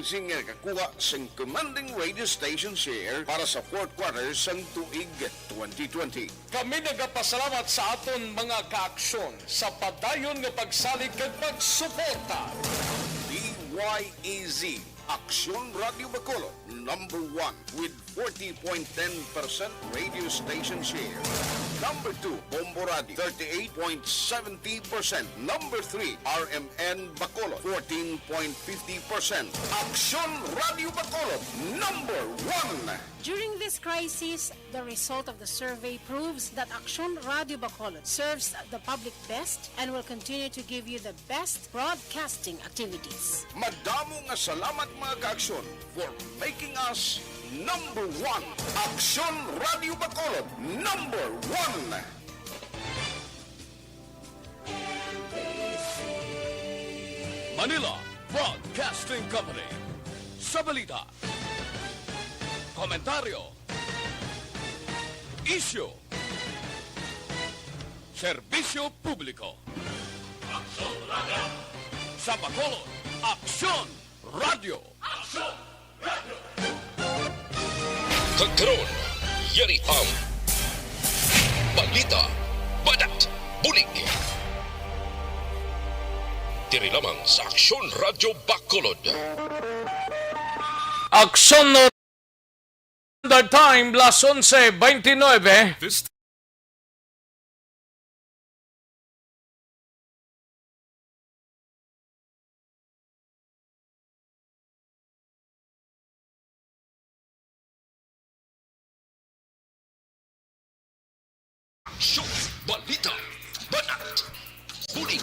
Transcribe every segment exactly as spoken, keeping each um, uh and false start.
Sing nga nakakuha sang commanding radio station share para sa fourth quarter sang tuig twenty twenty. Kami nagapasalamat sa aton mga kaaksyon sa padayon nga pagsalig kag pagsuporta. D Y A Z, Aksyon Radio Bacolod, number one with forty point ten percent radio station share. Number two, Bombo Radio, thirty-eight point seventy percent. Number three, R M N Bacolod, fourteen point fifty percent. Aksyon Radio Bacolod, number one. During this crisis, the result of the survey proves that Aksyon Radio Bacolod serves the public best and will continue to give you the best broadcasting activities. Madamo nga salamat, mga kaaksyon, for making us number one. Aksyon Radio Bacolod, number one. Manila Broadcasting Company. Sa balita, komentaryo, isyu, serbisyo publiko. Aksyon Radio. Sa Bacolod, Aksyon Radio. Aksyon Radio. Kag karon, yari ang balita, banat, bulig. Diri lamang sa Aksyon Radio Bacolod. Aksyon Standard Time, las onse veintinueve. This Aksyon, balita, banat, bulig.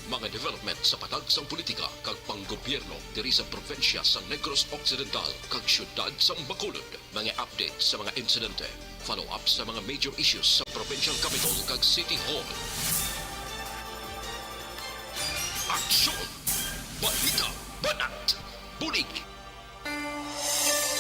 Mga development sa patag sang politika kag panggobyerno diri sa probinsya sa Negros Occidental kag siyudad sang Bacolod. Mga update sa mga insidente, follow-up sa mga major issues sa provincial capital kag city hall. Aksyon! Balita! Banat! Bulig!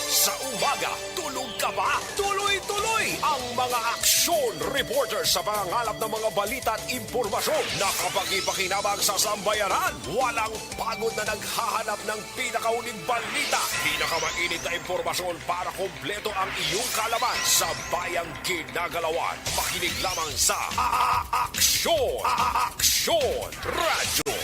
Sa umaga, tulog ka ba? Tuloy-tuloy ang mga aksyon reporter sa pangangalap ng mga balita at impormasyon na kapakipakinabang sa sambayanan. Walang pagod na naghahanap ng pinakahuling balita, pinakamainit na impormasyon para kompleto ang iyong kaalaman sa bayang ginagalawan. Makinig lamang sa A-, A-, Aksyon, A-, A-, Aksyon Radyo.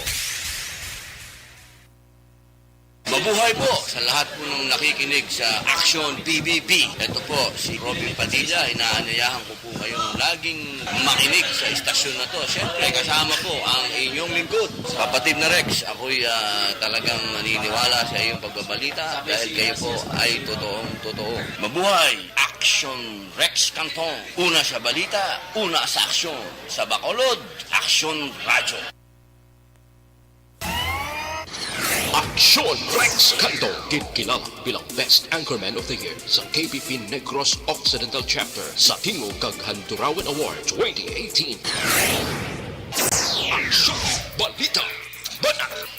Mabuhay po sa lahat po ng nakikinig sa Aksyon P B B. Ito po si Robin Padilla. Inaanyayahan ko po kayong laging makinig sa istasyon na to. Siyempre, kasama po ang inyong lingkod, Kapatid na Rex. Ako'y, ah, talagang naniniwala sa iyong pagbabalita dahil kayo po ay totoong totoo. Mabuhay! Aksyon Rex Canton. Una sa balita, una sa aksyon. Sa Bacolod, Aksyon Radyo. Aksyon Rex Canto, ginkilala bilang Best Anchorman of the Year sa K P P Negros Occidental Chapter sa Tingog kag Handurawan Award twenty eighteen. Aksyon, balita, banat,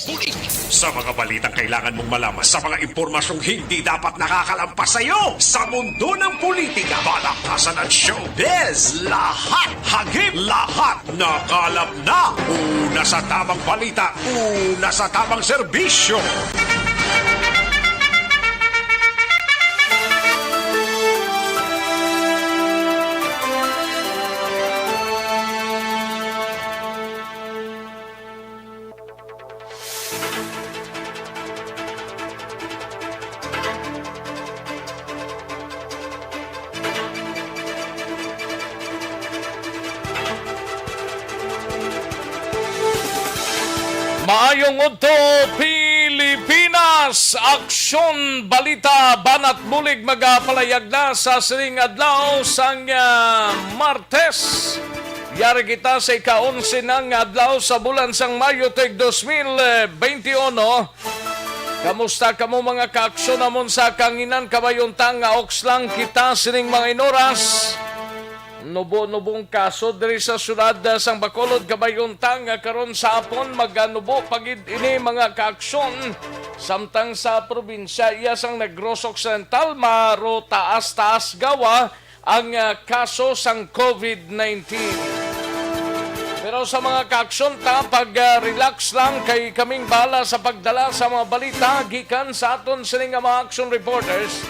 bulig. Sa mga balitang kailangan mong malaman, sa mga impormasyong hindi dapat nakakalampas sa iyo, sa mundo ng politika, balakasan at showbiz, lahat, hagip, lahat nakalap na. Una sa tamang balita, una sa tamang serbisyo. Maayong udto, Pilipinas! Aksyon, balita, banat, bulig magapalayag na sa sining adlaw sang, ah, Martes. Yari kita sa ika-onse na nga adlaw sa bulan sang Mayo tuig dos mil beintiuno. Kamusta kamo, mga kaaksyon namon sa kanginan? Kabayuntang nga oks lang kita sining mga inoras. Nubo-nubong kaso diri sa siyudad, ah, sang Bacolod. Kabayuntang nga karon sa hapon maganubo pa gid ini, mga kaaksyon. Samtang sa probinsya iya sang Negros Occidental, maro taas-taas gawa ang, ah, kaso sang COVID nineteen. Pero sa mga kaaksyon ta, pag, ah, relax lang kay kaming bahala sa pagdala sa mga balita gikan sa aton sini nga mga action reporters.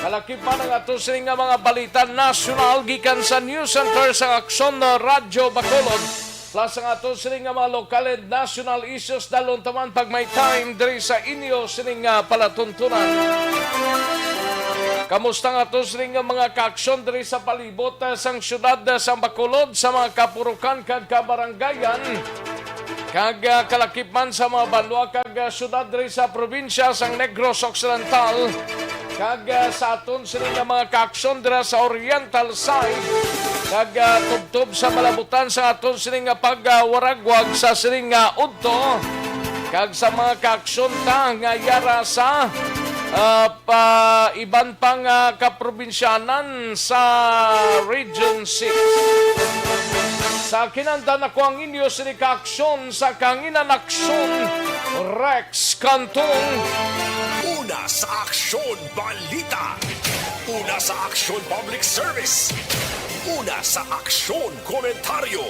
Kalakip man ang ato sini nga mga balita nasyonal gikan sa News Center sa Aksyon na Radyo Bacolod. Plus ang ato sini nga mga lokal and national issues dalon taman pag may time diri sa inyo sini nga palatuntunan. Kamusta nga ato sini nga mga kaaksyon diri sa palibot, ah, sang siyudad, ah, sa Bacolod, sa mga kapurukan kag kabarangayan, kag, ah, kalakip man sa mga banwa kag, ah, siyudad diri sa probinsya sang Negros Occidental, kag, ah, sa aton sini nga mga kaaksyon dira sa Oriental side, kag, ah, tubtob sa malabutan sa aton sini nga pagwaragwag sa sini nga udto, kag sa mga kaaksyon ta nga yara sa, ah, pa iban pa nga kaprobinsyanan sa Region six. Sa kinandan ako ang inyo sini kaaksyon sa Kanginan Aksyon, Rex Cantong. Una sa Aksyon Balita. Una sa Aksyon Public Service. Una sa Aksyon Komentaryo.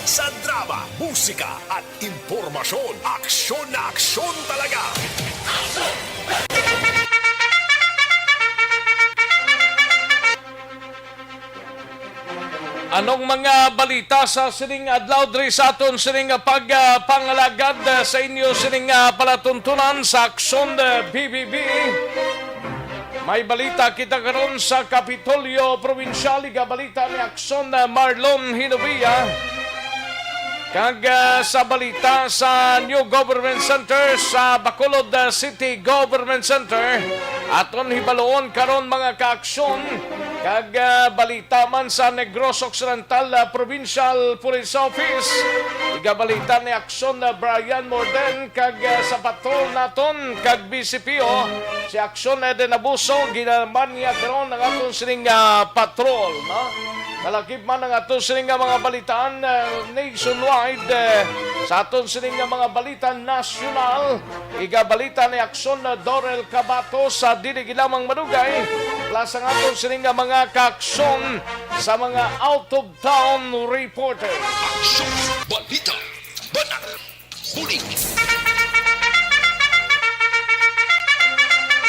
Sa drama, musika, at impormasyon, aksyon na aksyon talaga. Anong mga balita sa sining adlaw diri sa aton sining pagpangalagad, ah, sa inyo sining, ah, palatuntunan sa Aksyon, ah, B B B? May balita kita karon sa Kapitolyo Probinsyal, igabalita ni Aksyon, ah, Marlon Hinovia. Kag, ah, sa balita sa New Government Center sa Bacolod, ah, City Government Center, aton hibaluon karon mga kaaksyon. Kag, ah, balita man sa Negros Occidental, ah, Provincial Police Office, igabalita ni Aksyon, ah, Brian Morden. Kag, ah, sa patrol naton kag B C P O, si Aksyon Eden Abuso, ginaman niya karon ang aton sining, ah, patrol, no? Kalakip man ang aton sining nga mga balitaan, ah, nationwide, eh, sa aton sining nga mga balita nasyonal. Igabalita ni Aksyon na Dorel Cabato sa dili lamang madugay, plus ang aton sining nga mga kaaksyon sa mga out-of-town reporter. Aksyon Balita. Bana. Bulig.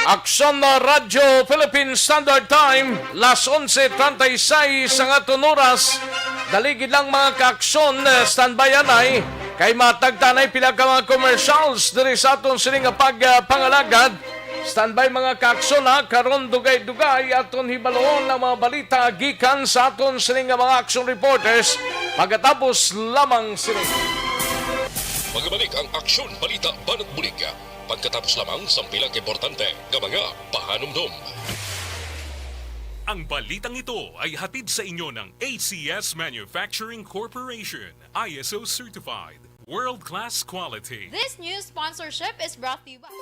Aksyon na Radyo Philippine Standard Time, las onse treinta y seis ang aton oras. Dali gid lang mga kaaksyon, eh, standby anay. Kay matagtanay pila ka mga commercials diri sa aton sining nga pag, ah, pangalagad. Standby mga kaaksyon, ha. Karon dugay-dugay aton hibaluon ang mga balita gikan sa aton sining nga mga action reporters pagkatapos lamang sini. Magabalik ang Aksyon Balita Banat Bulig pagkatapos lamang sang pila ka importante nga mga pahanumdom. Ang balitang ito ay hatid sa inyo ng A C S Manufacturing Corporation, I S O certified, world-class quality. This news sponsorship is brought to you by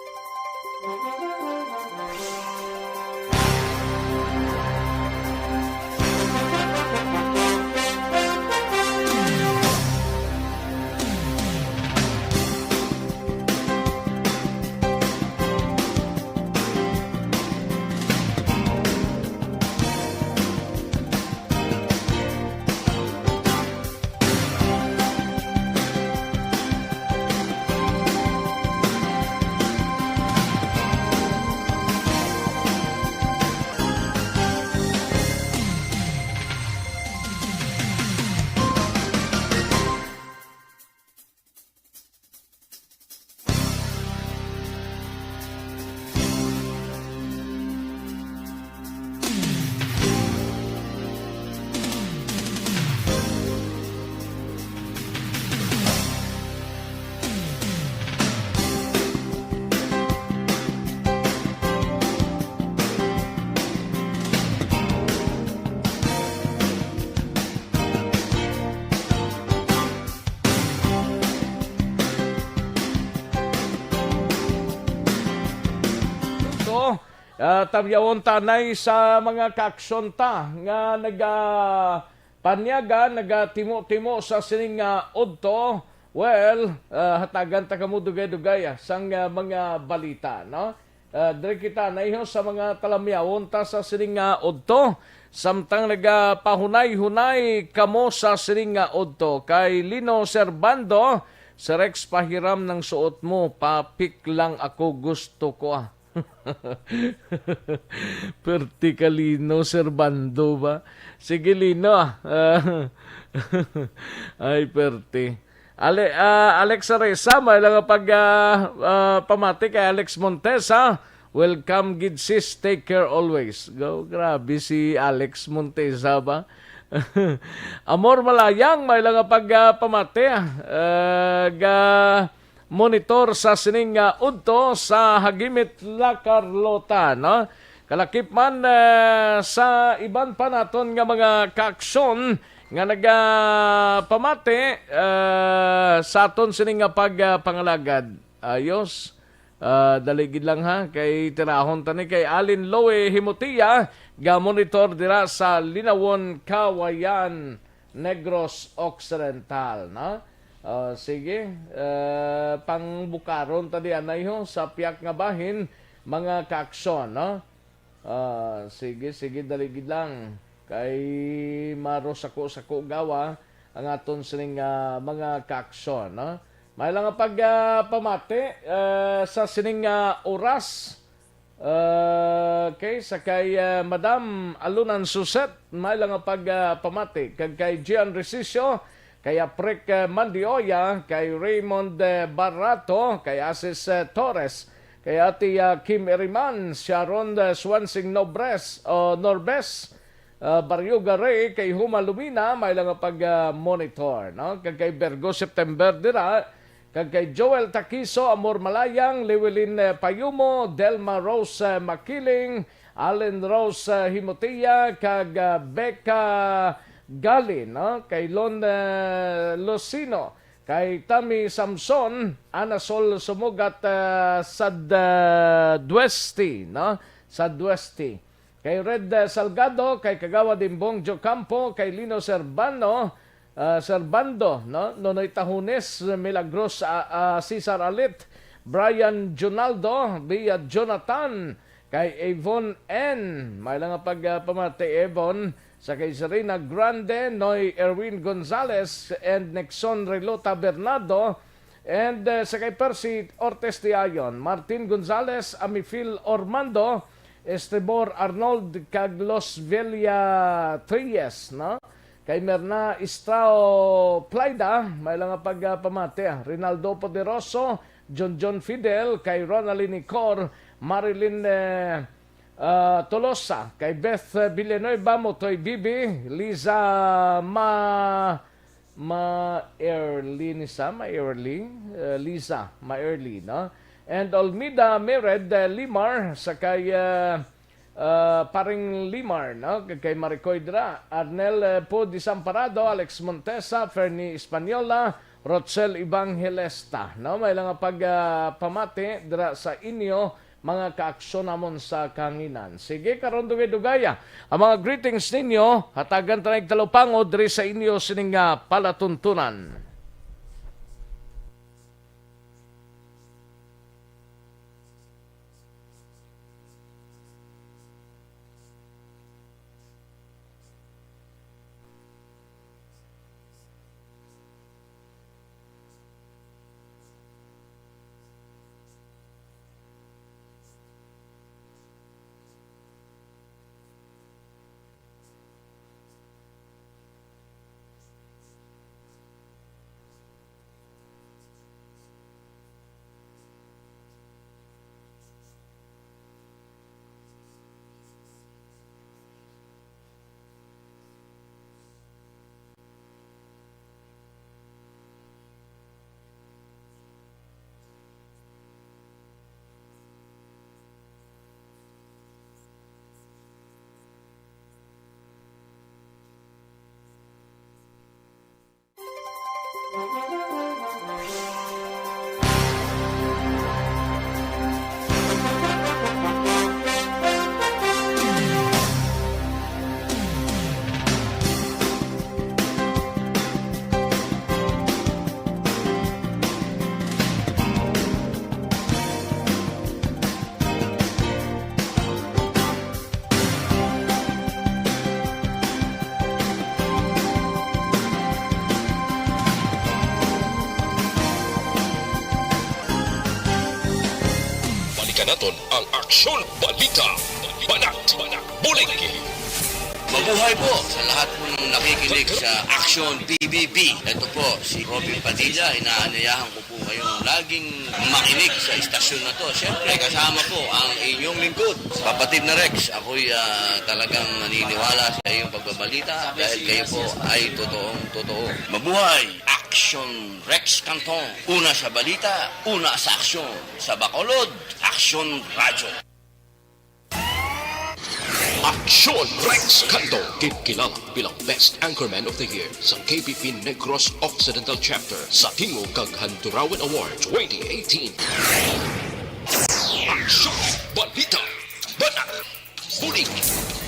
So, ah, tamyawon ta anay sa mga kaaksyon ta nga naga-, panyaga, nagatimo-timo sa sining nga udto. Well, ah, hatagan ta kamo dugay-dugay, ah, sang, ah, mga balita, no? Ah, diri kita naiho sa mga talamyawon ta sa sining nga udto. Samtang nagapahunay-hunay kamo sa sining nga udto, kay Lino Servando, "Si Rex, pahiram ng suot mo, papik lang ako, gusto ko, ah." Perti ka, Lino Servando ba? Sige, Lino, ah. Ah, ay, perti. Ale-, ah, Alexa Reza, may lang pag, ah, ah, pamati kay Alex Montesa. "Welcome gid, sis. Take care always." Go, grabe si Alex Montesa ba? Amor Malayang, may lang pag, ah, pamati, ah, ga monitor sa sining, ah, udto sa Hagimit, La Carlota, no? Kalakip man, ah, sa iban pa naton nga mga kaaksyon nga nagapamati, ah, sa aton sini nga pagpangalagad. Ayos. Ah, dali gid lang, ha, kay tirahon ta ni kay Alin Loe Himotia, ga monitor dira sa Linawon, Kawayan, Negros Occidental, no? Ah, sige, ah, pangbukaron ta di anay ho sa piyak nga bahin, mga kaaksyon, no? Ah, sige, sige, dali gid lang. Kay maro sako-sako gawa ang aton sining, ah, mga kaaksyon, no? May lang nga pag, ah, pamati, ah, sa sining, ah, oras. Ah, okay, sa kay, ah, Madam Alunan Suset, may lang nga pag, ah, pamati. Kag kay Gian Resicio, kay Aprek, ah, Mandioya, kay Raymond, ah, Barato, kay Asis, ah, Torres, kay Ate, ah, Kim Eriman, Sharon, ah, Swansing Nobres, o Norbes, ah, Barrio Garay, kay Huma Lumina, may lang nga pag, ah, monitor, no? Kag kay Virgo September dira, kag kay Joel Takiso, Amor Malayang, Llewellyn, eh, Payumo, Delma Rose, eh, Makiling, Allen Rose, eh, Himotia, kag, ah, Becca Gali, no? Kay Lon, eh, Lucino, kay Tami Samson, Ana Sol Sumugat, eh, Sad, eh, Duesti, no? Sad Duesti. Kay Red, eh, Salgado, kay Kagawad Imbong Jocampo, kay Lino Serbano, ah, Serbando, no? Nonoy Tahunes, Milagros, ah, ah, Cesar Alit, Brian Junaldo, Bia Jonathan, kay Avon N. May lang nga pag, ah, pamati, Avon, sa kay Serena Grande, Noy Erwin Gonzalez, and Nixon Relota Bernardo, and, ah, sa kay Percy Ortiz Tiayon, Martin Gonzalez, Amifil Ormando, Estebor Arnold, kag Los Villa Tries, no? Kay Merna Istrao Plaida, may lang nga pag, ah, pamati, ah. Rinaldo Poderoso, John John Fidel, kay Ronaldin Nicor, Marilyn, eh, ah, Tolosa, kay Beth, eh, Villanueva, Motoy Bibi, Liza Ma-, Ma-, Erly ni sa, Ma-, Erly, eh, Liza, Ma-, Erly, no? And Olmida Mered, eh, Limar, sa kay, eh, ah, Paring Limar, no? Kay, kay Maricoy dira, Arnel, eh, Po Desamparado, Alex Montesa, Fernie Española, Rochelle Evangelista, no? May lang nga pag, ah, pamati dira sa inyo, mga kaaksyon namon sa kahanginan. Sige, karon dugay-dugaya ang mga greetings ninyo, hatagan ta nag talupangod diri sa inyo sining nga palatuntunan. Naton ang Aksyon Balita, Banat, Bulig. Mabuhay po sa lahat po ng nakikinig sa Aksyon P B B. Ito po si Robin Padilla. Inaanyayahan ko po kayong laging makinig sa istasyon na to. Siyempre, kasama po ang inyong lingkod, kapatid na Rex. Ako'y, ah, talagang naniniwala sa iyong pagbabalita dahil kayo po ay totoong totoo. Mabuhay! Aksyon Rex Canton. Una sa balita, una sa aksyon. Sa Bacolod, Aksyon Radyo. Aksyon Rex Canton, kikilala bilang Best Anchorman of the Year sa K P P Negros Occidental Chapter sa Tingog kag Handurawan Award twenty eighteen. Aksyon Balita, Banat, Bulig.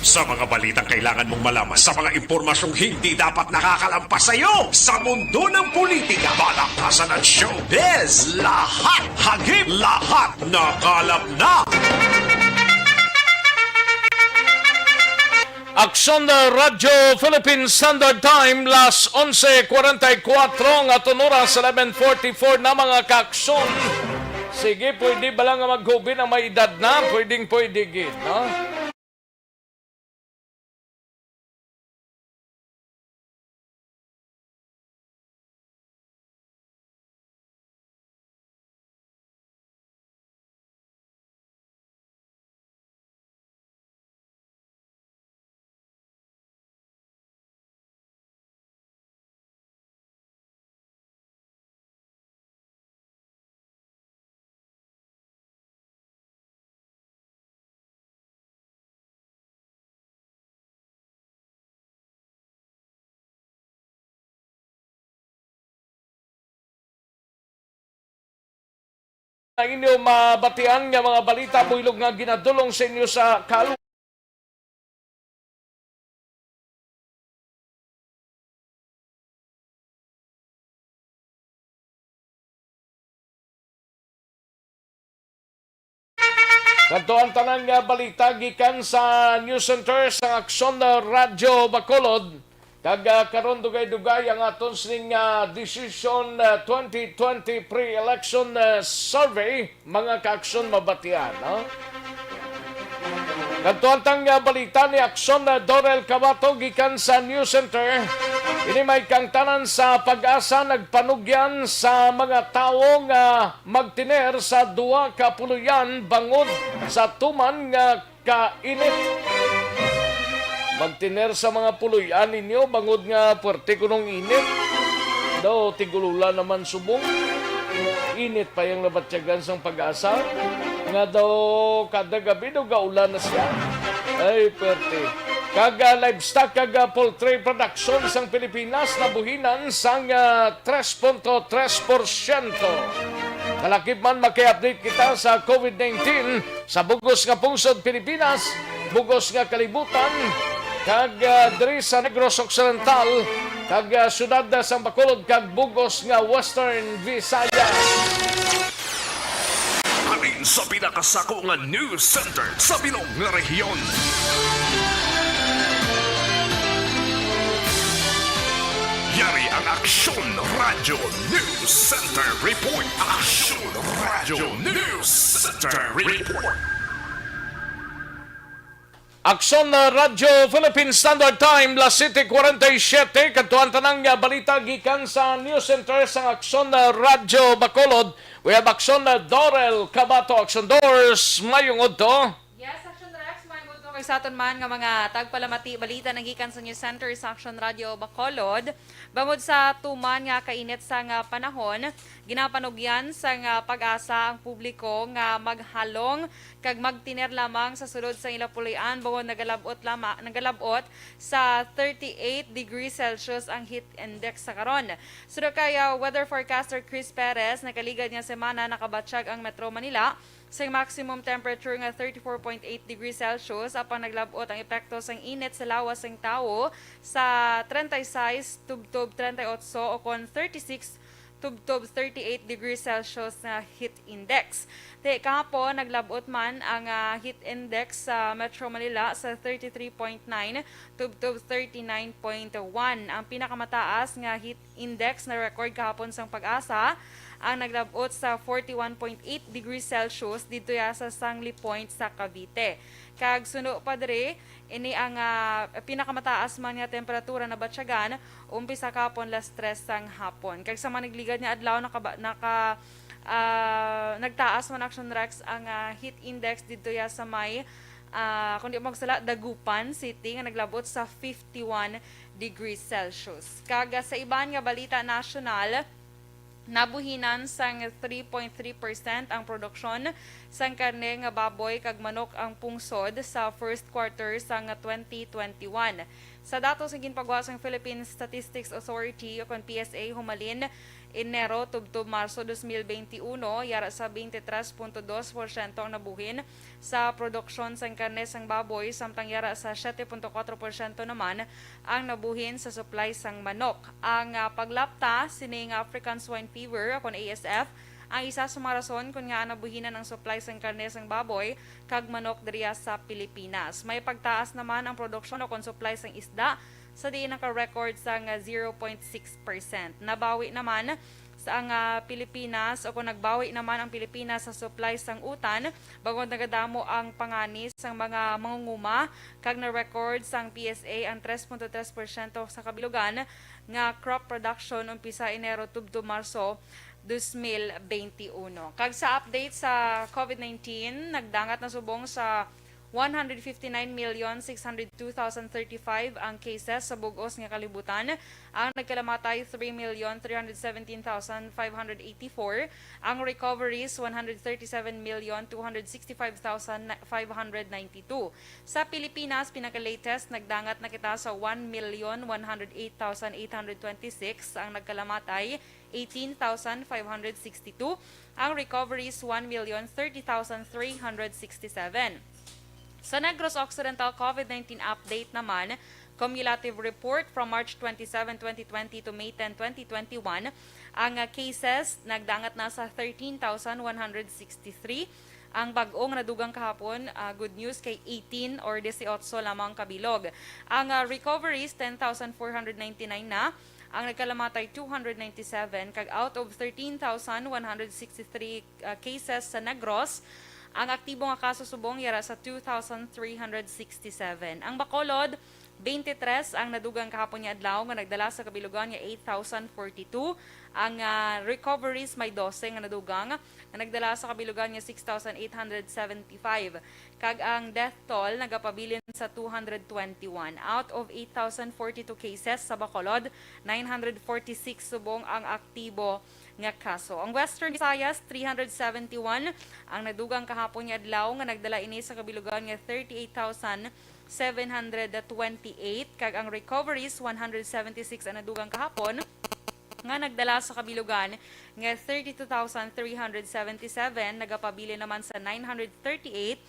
Sa mga balitang kailangan mong malaman, sa mga impormasyong hindi dapat nakakalampas sa iyo, sa mundo ng politika, balaktasan at showbiz, lahat hagip, lahat nakalap na. Aksyon, uh, Radyo Philippine Standard Time, las onse cuarenta y cuatro, nga aton oras, eleven forty-four na, mga kaaksyon. Sige, pwede bala nga maghubin ang may edad na? Pwedeng pwede gid, no? Ang inyo mabatian nga mga balita, buylog nga ginadulong sa inyo sa kalu-, Kadto ang tanan nga balita gikan sa News Center sang Aksyon Radyo Bacolod. Kag, ah, karon, dugay-dugay ang aton sining, ah, Decision, ah, twenty twenty Pre-Election, ah, Survey, mga kaaksyon, mabatian, no? Kadto ang tang, ah, balita ni Aksyon, ah, Dorel Cabato gikan sa News Center. Ini may kaangtanan sa PAGASA nagpanugyan sa mga tawo nga magtiner sa duha ka puloy-an bangod sa tuman nga kainit. Magtiner sa mga puloy-an ninyo bangod nga puwerte kunong init. Daw tig-ul-ulan naman subong. Init pa yang nabatyagan sang PAGASA nga daw kada gabi daw gaulan na siya. Ay, puwerte. Kag, ah, livestock kag, ah, poultry production sang Pilipinas nabuhinan sang, ah, tres punto tres porsyento. Kalakip man, maki-update kita sa COVID nineteen sa bug-os nga pungsod Pilipinas, bug-os nga kalibutan, kag, ah, diri sa Negros Occidental, kag, ah, siyudad, ah, sang Bacolod, kag bug-os nga Western Visayas. Halin sa pinakasako nga news center sa bilog nga rehiyon. Yari ang Aksyon Radyo News Center Report. Aksyon Radyo News Center Report. Aksyon, uh, Radyo Philippine Standard Time, las siete cuarenta y siete. Kadto ang tanan nga balita gikan sa News Center sang Aksyon, uh, Radyo Bacolod. We have Aksyon, uh, Dorel Cabato. Aksyon Dors, mayong udto. Yes, Aksyon Rex, mayong udto kag sa aton man nga mga tagpalamati. Balita nagikan sa News Center sa Aksyon Radyo Bacolod. Bangod sa tuman nga kainit sang panahon, ginapanugyan sang PAGASA ang publiko nga maghalong kag magtiner lamang sa sulod sang ila puloy-an bangod nagalab-ot lama-, nagalab-ot sa thirty-eight degrees Celsius ang heat index sa karon. Suno kay, ah, weather forecaster Chris Perez, nakaligad nga semana nakabatyag ang Metro Manila sing maximum temperature nga thirty-four point eight degrees Celsius, apang naglab-ot ang epekto sang init sa lawas sang tawo sa treinta y seis tubtob treinta y ocho o kon thirty-six tubtob thirty-eight degrees Celsius nga heat index. Ti kahapon, naglab-ot man ang, ah, heat index sa Metro Manila sa thirty-three point nine tubtob thirty-nine point one. Ang pinakamataas nga heat index na record kahapon sang PAGASA ang naglab-ot sa forty-one point eight degrees Celsius didto ya sa Sangli Point sa Cavite. Kag suno pa diri, ini ang, ah, pinakamataas man nga temperatura nabatyagan, umpisa kahapon las tres sang hapon. Kag sa manigligad nga adlaw, nakaba-, naka-, ah, nagtaas man, Action Rex, ang, ah, heat index didto ya sa may, ah, kung di mo magsala, Dagupan City, nga naglab-ot sa fifty-one degrees Celsius. Kag, ah, sa iban nga balita nasyonal, nabuhinan sang three point three percent ang produksyon sang karne nga baboy kag manok ang pungsod sa first quarter sang twenty twenty-one. Sa datos nga ginpagwa sang Philippine Statistics Authority, o kon P S A, humalin Enero tubtob Marso dos mil benti uno, yara sa twenty-three punto dos porsyento ang nabuhin sa produksyon sang karne sang baboy, samtang yara sa siete punto kuwatro porsyento naman ang nabuhin sa supply sang manok. Ang, ah, paglapta sining African Swine Fever, o kon A S F, ang isa sa mga rason kon ngaa nabuhinan ang supply sang karne sang baboy kag manok diriya sa Pilipinas. May pagtaas naman ang produksyon o kon supply sang isda, sa diin naka-record sang zero point six percent. Nabawi naman sa ang, ah, Pilipinas, o kon nagbawi naman ang Pilipinas sa supply sang utan, bangod nagadamo ang pangani sang mga mangunguma, kag na-record sang P S A ang tres punto tres porsyento sa kabilugan nga crop production umpisa Enero tubtob Marso dos mil benti uno. Kag sa update sa COVID nineteen, nagdangat na subong sa one hundred fifty-nine million six hundred two thousand thirty-five ang cases sa bug-os nga kalibutan. Ang nagkalamatay, three million three hundred seventeen thousand five hundred eighty-four. Ang recoveries, one hundred thirty-seven million two hundred sixty-five thousand five hundred ninety-two. Sa Pilipinas, pinaka-latest, nagdangat na kita sa one million one hundred eight thousand eight hundred twenty-six ang nagkalamatay, eighteen thousand five hundred sixty-two. Ang recoveries, one million thirty thousand three hundred sixty-seven. Sa Negros Occidental COVID nineteen update naman, cumulative report from March twenty-seven, twenty twenty to May ten, twenty twenty-one, ang, ah, cases nagdangat na sa thirteen thousand one hundred sixty-three. Ang bag-o nga nadugang kahapon, ah, good news, kay eighteen or dieciocho lamang kabilog. Ang, ah, recoveries, ten thousand four hundred ninety-nine na. Ang nagkalamatay, two hundred ninety-seven, kag out of thirteen thousand one hundred sixty-three, ah, cases sa Negros, ang aktibo nga kaso subong yara sa two thousand three hundred sixty-seven. Ang Bacolod, twenty-three ang nadugang kahapon nga adlaw nga nagdala sa kabilugan nga eight thousand forty-two. Ang, ah, recoveries, may dose nga nadugang nga nagdala sa kabilugan nga six thousand eight hundred seventy-five, kag ang death toll nagapabilin sa two hundred twenty-one. Out of eight thousand forty-two cases sa Bacolod, nine hundred forty-six subong ang aktibo nga kaso. Ang Western Visayas, three hundred seventy-one ang nadugang kahapon nga adlaw, nga nagdala ini sa kabilugan nga thirty-eight thousand seven hundred twenty-eight, kag ang recoveries, one hundred seventy-six ang nadugang kahapon, nga nagdala sa kabilugan nga thirty-two thousand three hundred seventy-seven, nagapabilin naman sa nine hundred thirty-eight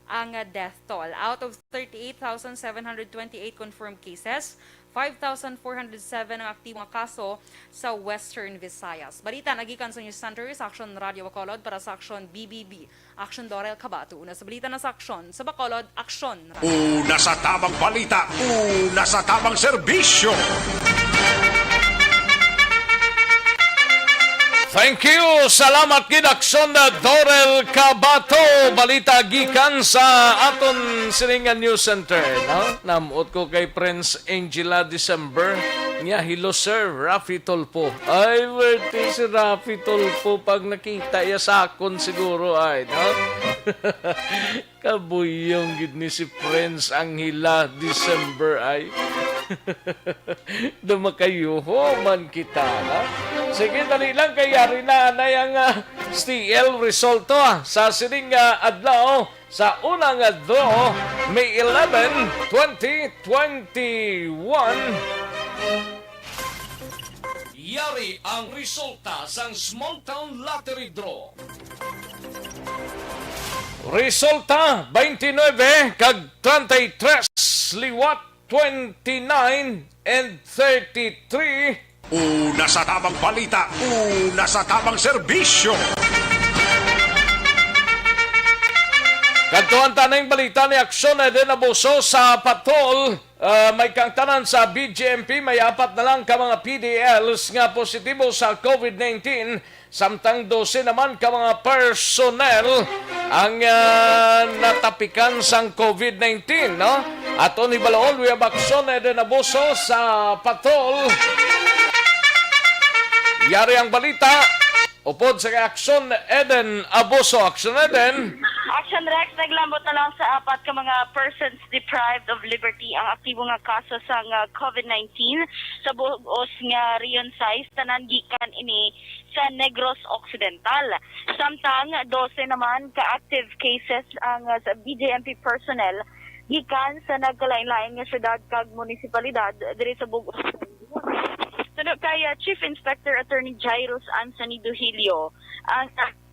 ang, ah, death toll. Out of thirty-eight thousand seven hundred twenty-eight confirmed cases, five thousand four hundred seven ang aktibo nga kaso sa Western Visayas. Balita nagikan sa News Center sa Aksyon Radio Bacolod para sa Aksyon B B B. Aksyon Dorel Cabato. Una sa balita na sa Aksyon sa Bacolod, Aksyon. Una sa tamang balita, una sa tamang serbisyo. Thank you. Salamat gid, Aksyon Dorel Cabato. Balita gikan sa aton sining nga news center, no? Namot ko kay Prince Angela December. Niya, "Hello, Sir Rafi Tulfo." Ay, werti si Rafi Tulfo pag nakita iya sa akon siguro, ay, no? Kabuyong gid ni si Prince Angela December, ay. Dumakayuho man kita, ha? Sige, dali lang, kay yari na anay ang, ah, S T L resulta, ah, sa sining, ah, adlaw sa una nga draw, May eleven, twenty twenty-one. Yari ang resulta sang Small Town Lottery Draw. Resulta, twenty-nine kag treinta y tres, liwat twenty-nine and thirty-three. Una sa tamang balita, una sa tamang serbisyo. Kadtuan ta ning balita ni Aksyon Eden Abuso sa Patol. Ah, may kaangtanan sa B J M P, may apat na lang ka mga P D Ls nga positibo sa COVID nineteen. Samtang dose naman ka mga personnel ang, ah, natapikan sang covid nineteen, no? Aton hibaloon, we have Aksyon Eden Abuso sa Patol. Yari ang balita. Upod sa kay Aksyon Eden Abuso. Aksyon Eden. Action Rex, naglambot na lang sa apat ka mga persons deprived of liberty ang aktibo nga kaso sang, ah, covid nineteen sa bug-os nga Region sais, tanan gikan ini sa Negros Occidental. Samtang dose naman ka active cases ang, ah, sa B J M P personnel gikan sa nagkalain-lain nga syudad kag munisipalidad diri sa bug-os nga rehiyon. Suno kay, ah, Chief Inspector Attorney Jairus Anthony Duhilio, ang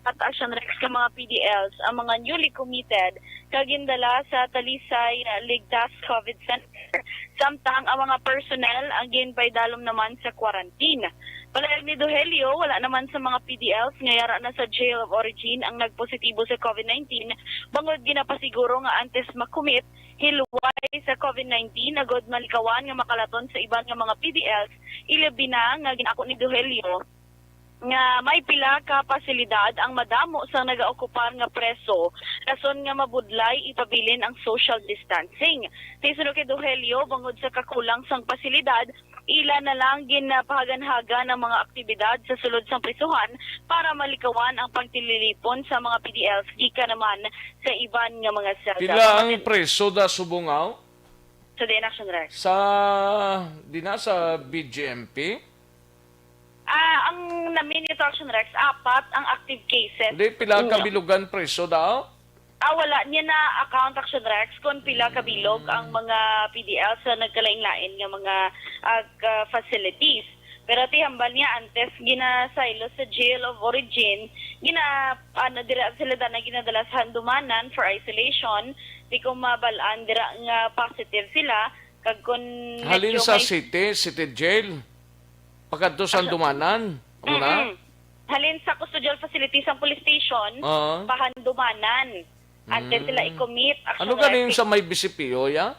at Action Rex ka mga P D Ls ang mga newly committed kag gindala sa Talisay, ah, Ligtas covid Center, samtang ang mga personnel ang ginpaidalom naman sa quarantine. Palayag ni Duhelio, wala naman sa mga P D Ls nga yara na sa jail of origin ang nagpositibo sa covid nineteen, bangod ginapasiguro nga antes makumit hilway sa covid nineteen agod malikawan nga makalaton sa iban nga mga P D Ls, ilabi na nga gin-ako ni Duhelio nga may pila ka pasilidad ang madamo sang nagaokupar nga preso, rason nga mabudlay ipabilin ang social distancing. Ti suno kay Duhelio, bangod sa kakulang sang pasilidad, ila na lang ginpahaganhagan ang mga aktibidad sa sulod sang prisuhan para malikawan ang pagtililipon sa mga P D Ls gikan naman sa iban nga mga selda. Pila ang preso da subong, aw? Sa diin, Action Rex? Sa, di na sa B G M P? Ah, ang namin ito, Action Rex, apat ang active cases. Hindi, pila ka bilugan preso daw? Ah, wala niya na account, Action Rex, kung pila ka bilog ang mga P D L sa nagkalain-lain nga mga, ah, ka-, facilities. Pero ti hambal niya, antes ginasaylo sa jail of origin, gina-, ano, dira sila dana ginadala sa Handumanan for isolation. Di ko mabal-an dira nga positive sila, kag kun Halin medyo sa may city, city jail, pakadto sa Handumanan, amo na? Mm-mm. Halin sa custodial facility sang police station, Oo. pa Handumanan. Antes sila Mm. i-commit, Ano Action ganin Rex. sa may B C P O, ya?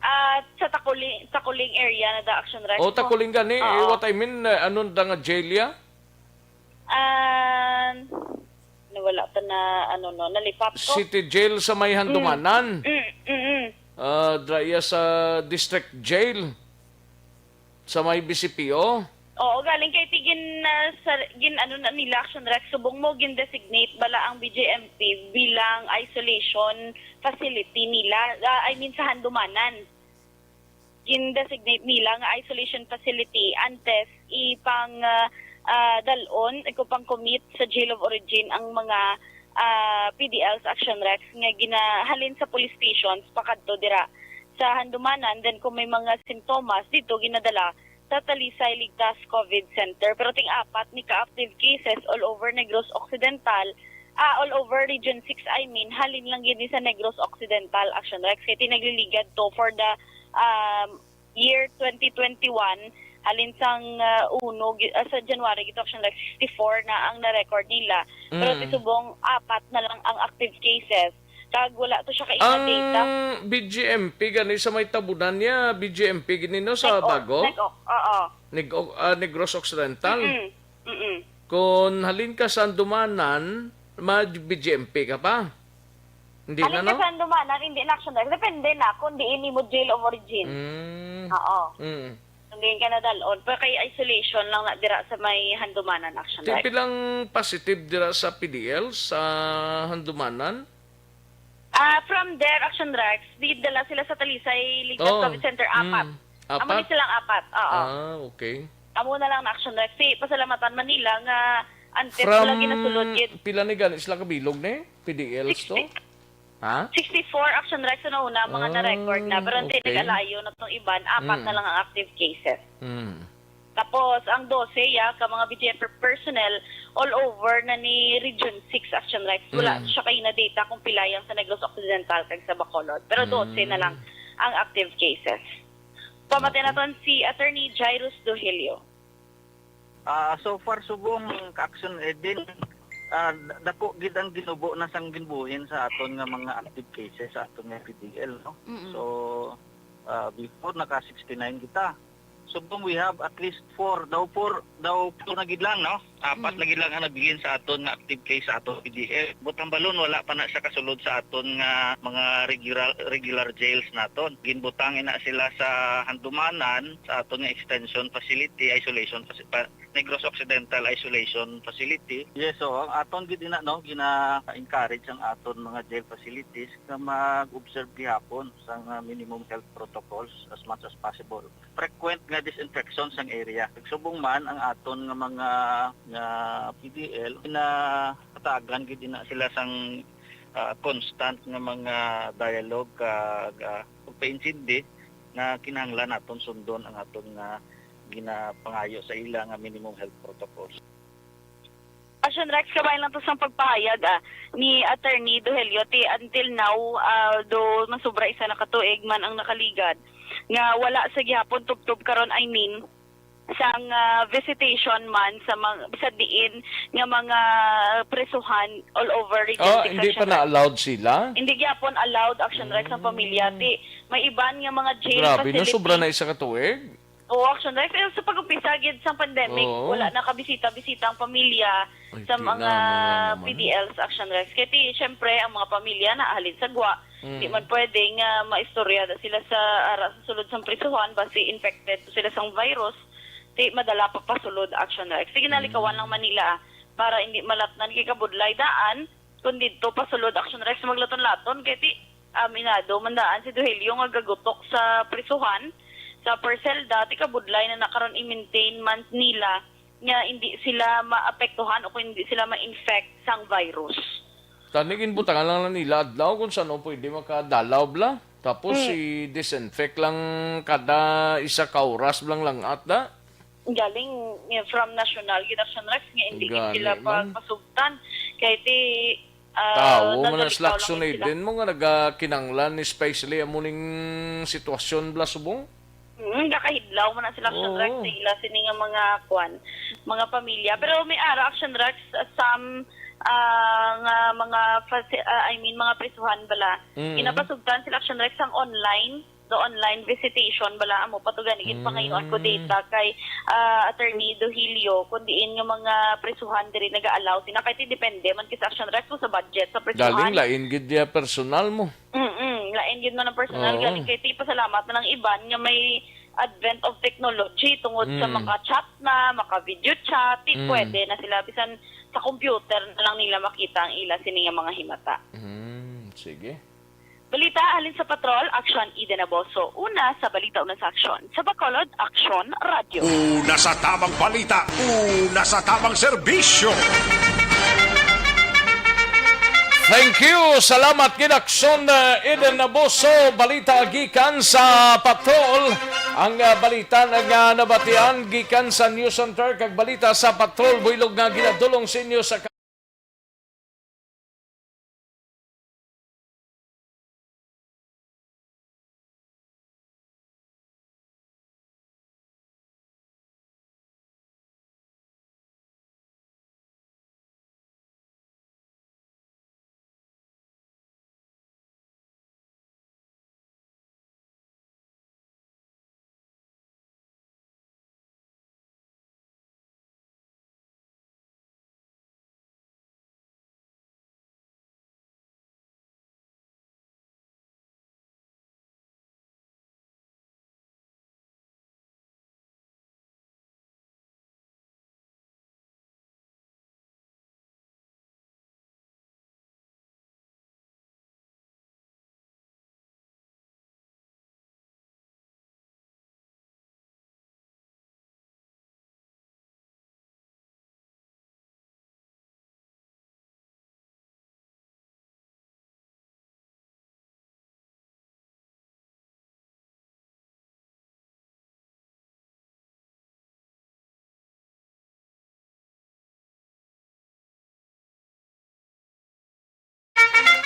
Ah, sa Takuling, Takuling area na da, Action Rex O, mo. Takuling gani. Eh, Oo. what I mean, eh, ano da nga jail, ya? Ah, nawala pa na, ano, no, nalipat ko. City Jail sa may Handumanan. Mm, mm, mm. Ah, dra iya sa District Jail sa may B C P O. Oo, galing kay ti gin, ah, sa, gin, ano na nila, Action Rex, subong mo, gin-designate bala ang B J M P bilang isolation facility nila, ah, I mean, sa Handumanan. Gin-designate nila nga isolation facility antes ipang, ah, ah, dal-on, ipang-commit sa jail of origin ang mga, ah, P D Ls, Action Rex, nga ginahalin sa police stations pakadto dira sa Handumanan. Then kung may mga simptomas dito, ginadala sa Talisay Ligtas COVID Center. Pero ting apat ni ka active cases all over Negros Occidental, ah, all over Region six, I mean, halin lang gid ni sa Negros Occidental, Action Rex. Kay ti nagliligad to for the, um, year twenty twenty-one, halin sang, ah, uno, gi-, ah, sa January gito, Action Rex, sixty-four na ang na-record nila. Pero Mm. ti subong apat na lang ang active cases. Kag wala to siya kaila Ang data. B G M P gani sa may tabunan niya, B G M P gani, no, sa Nag-o-, bago? nag-o-, oo. Nag-o-, ah, Negros Occidental. Mm-mm. Mm-mm. Kung halin ka sa Handumanan, ma-, B G M P ka pa? Hindi Halin na, ka no? sa Handumanan, hindi na, Action Rex. Depende na kung diin imo jail of origin. Mm. Oo. Mm. Kung diin ka nadal-on. Pero kay isolation lang na dira sa may Handumanan, Action Ti Rex. pilang positive dira sa P D L sa Handumanan? Ah, from there, Action Rex, di dala sila sa Talisay Ligtas Oh, COVID Center, apat. mm, Amo apat? ni silang apat, oo. Ah, okay. Amo na lang na, Action Rex. Si pasalamatan man nila nga antes From wala ginasulod gid. pila ni gani sila kabilog ni? P D Ls to? Sixty. Ha? Sixty-four, Action Rex, sa nauna, mga Ah, na-record na. Pero hindi okay. nag-alayo na tong iban, apat Mm. na lang ang active cases. Mm. Tapos, ang dose, ya, ka mga B G M P personnel all over na ni Region six, Action Rex. Wala Mm. siya kayo na data kung pila yang sa Negros Occidental kag sa Bacolod. Pero dose na Mm. lang ang active cases. Pamati Okay. naton si Attorney Jairus Duhilio. Ah, so far, subong, Action Eden, ah, d-, dako gid ang ginubo na sang ginbuhin sa aton nga mga active cases sa aton nga P D L, no? Mm-mm. So, ah, before, naka sixty-nine kita. Subong we have at least four, daw four, daw four na gid lang, no? Apat Mm. na gid lang ang nabilin sa aton nga active case sa aton P D L. But ang balon, wala pa na siya kasulod sa aton nga mga regular, regular jails naton. Ginbutang ina sila sa Handumanan, sa aton nga extension facility, isolation faci-, pa-, Negros Occidental Isolation Facility. Yes, so ang aton gid ina, no, gina-encourage ang aton mga jail facilities nga mag-observe gihapon sa nga minimum health protocols as much as possible. Frequent nga disinfection sang area. Nagsubong man ang aton nga mga, nga P D L, ginahatagan gid na sila sang, ah, constant nga mga dialogue kag, ah, pagpaintindi nga kinahanglan naton sundon ang aton nga ginapangayo sa ila nga minimum health protocols. Action Rex, kabay lang to sang pagpahayag, ah, ni Attorney Dohelio, ti until now, ah, do masubra isa na ka tuig man ang nakaligad nga wala sa gihapon tubtob karon, I mean, sang, ah, visitation man sa mga, bisag diin nga mga prisuhan all over Region Oh, Six, hindi pa Action Rex. na-allowed sila? Hindi gyapon allowed, Action Rex, ang pamilya. Mm. Ti, may iban nga mga jail Grabe, no? facility. Sobra na isa ka tuig? Oo, Action Rex. Eh, sa pag-umpisa gid sang pandemic, Oo. wala nakabisita-bisita ang pamilya Ay, sa di mga na, ano na naman. P D Ls, Action Rex. Kaya ti, syempre, ang mga pamilya na halin sa gwa, Mm. di man pwede nga maistorya da sila sa ara sa sulod sang prisuhan, basi infected sila sang virus, ti madala pa pasulod, Action Rex. Sige, nalikawan Mm. lang man nila, ah, para hindi malatnan kay kabudlay daan, kung didto pasulod, Action Rex, maglaton-laton, kay ti, aminado man daan si Dohelio nga gagutok sa prisuhan, sa per selda, ti kabudlay na na karon i-maintain man nila nga hindi sila maapektuhan o kung hindi sila ma-infect sang virus. Tani, ginbutangan lang na nila adlaw kung saan pwede makadalaw bla. Tapos Hmm. i-disinfect lang kada isa ka oras blang lang ata. Galing, eh, from national gid, Action Rex, nga hindi gid Galing sila man. pagpasugtan. Kay ti, ah, Tawo man ang nagalipaw lang slackson gid sila. Din mo nga nagakinanglan, especially amo ning sitwasyon bla subong. Mm, gakahidlaw man na sila, Action Oo. Rex, sa ila sini nga mga kwan, mga pamilya. Pero may ara, Action Rex, some, ah, nga mga faci-, ah, I mean, mga prisuhan bala. Mm. Ginapasugtan sila, Action Rex, ang online, the online visitation bala, amo pa to gani gid pangayoan ko Mm. data kay, ah, Attorney Dohelio, kung diin nga mga prisuhan diri naga-allow sina, kay ti depende man kay sa, Action Rex, kung sa budget sa prisuhan. Galing lain gid diya personal mo. Mm-mm. Lain gid man ang personal. Oo. Galing kay ti pasalamat na lang iban nga may advent of technology tungod sa Mm. maka-chat na, maka-video chat, ti Mm. pwede na sila bisan sa computer na lang nila makita ang ila sini nga mga himata. Mm, sige. Balita halin sa Patrol, Action Eden Aboso. Una sa balita, una sa aksyon. Sa Bacolod, Aksyon Radyo. Una sa tamang balita, una sa tamang serbisyo. Thank you. Salamat gid, Aksyon, uh, Eden Aboso. Balita gikan sa Patrol. Ang, uh, balita na nga nabatian gikan sa News Center kag balita sa Patrol, buylog nga ginadulong sa inyo sa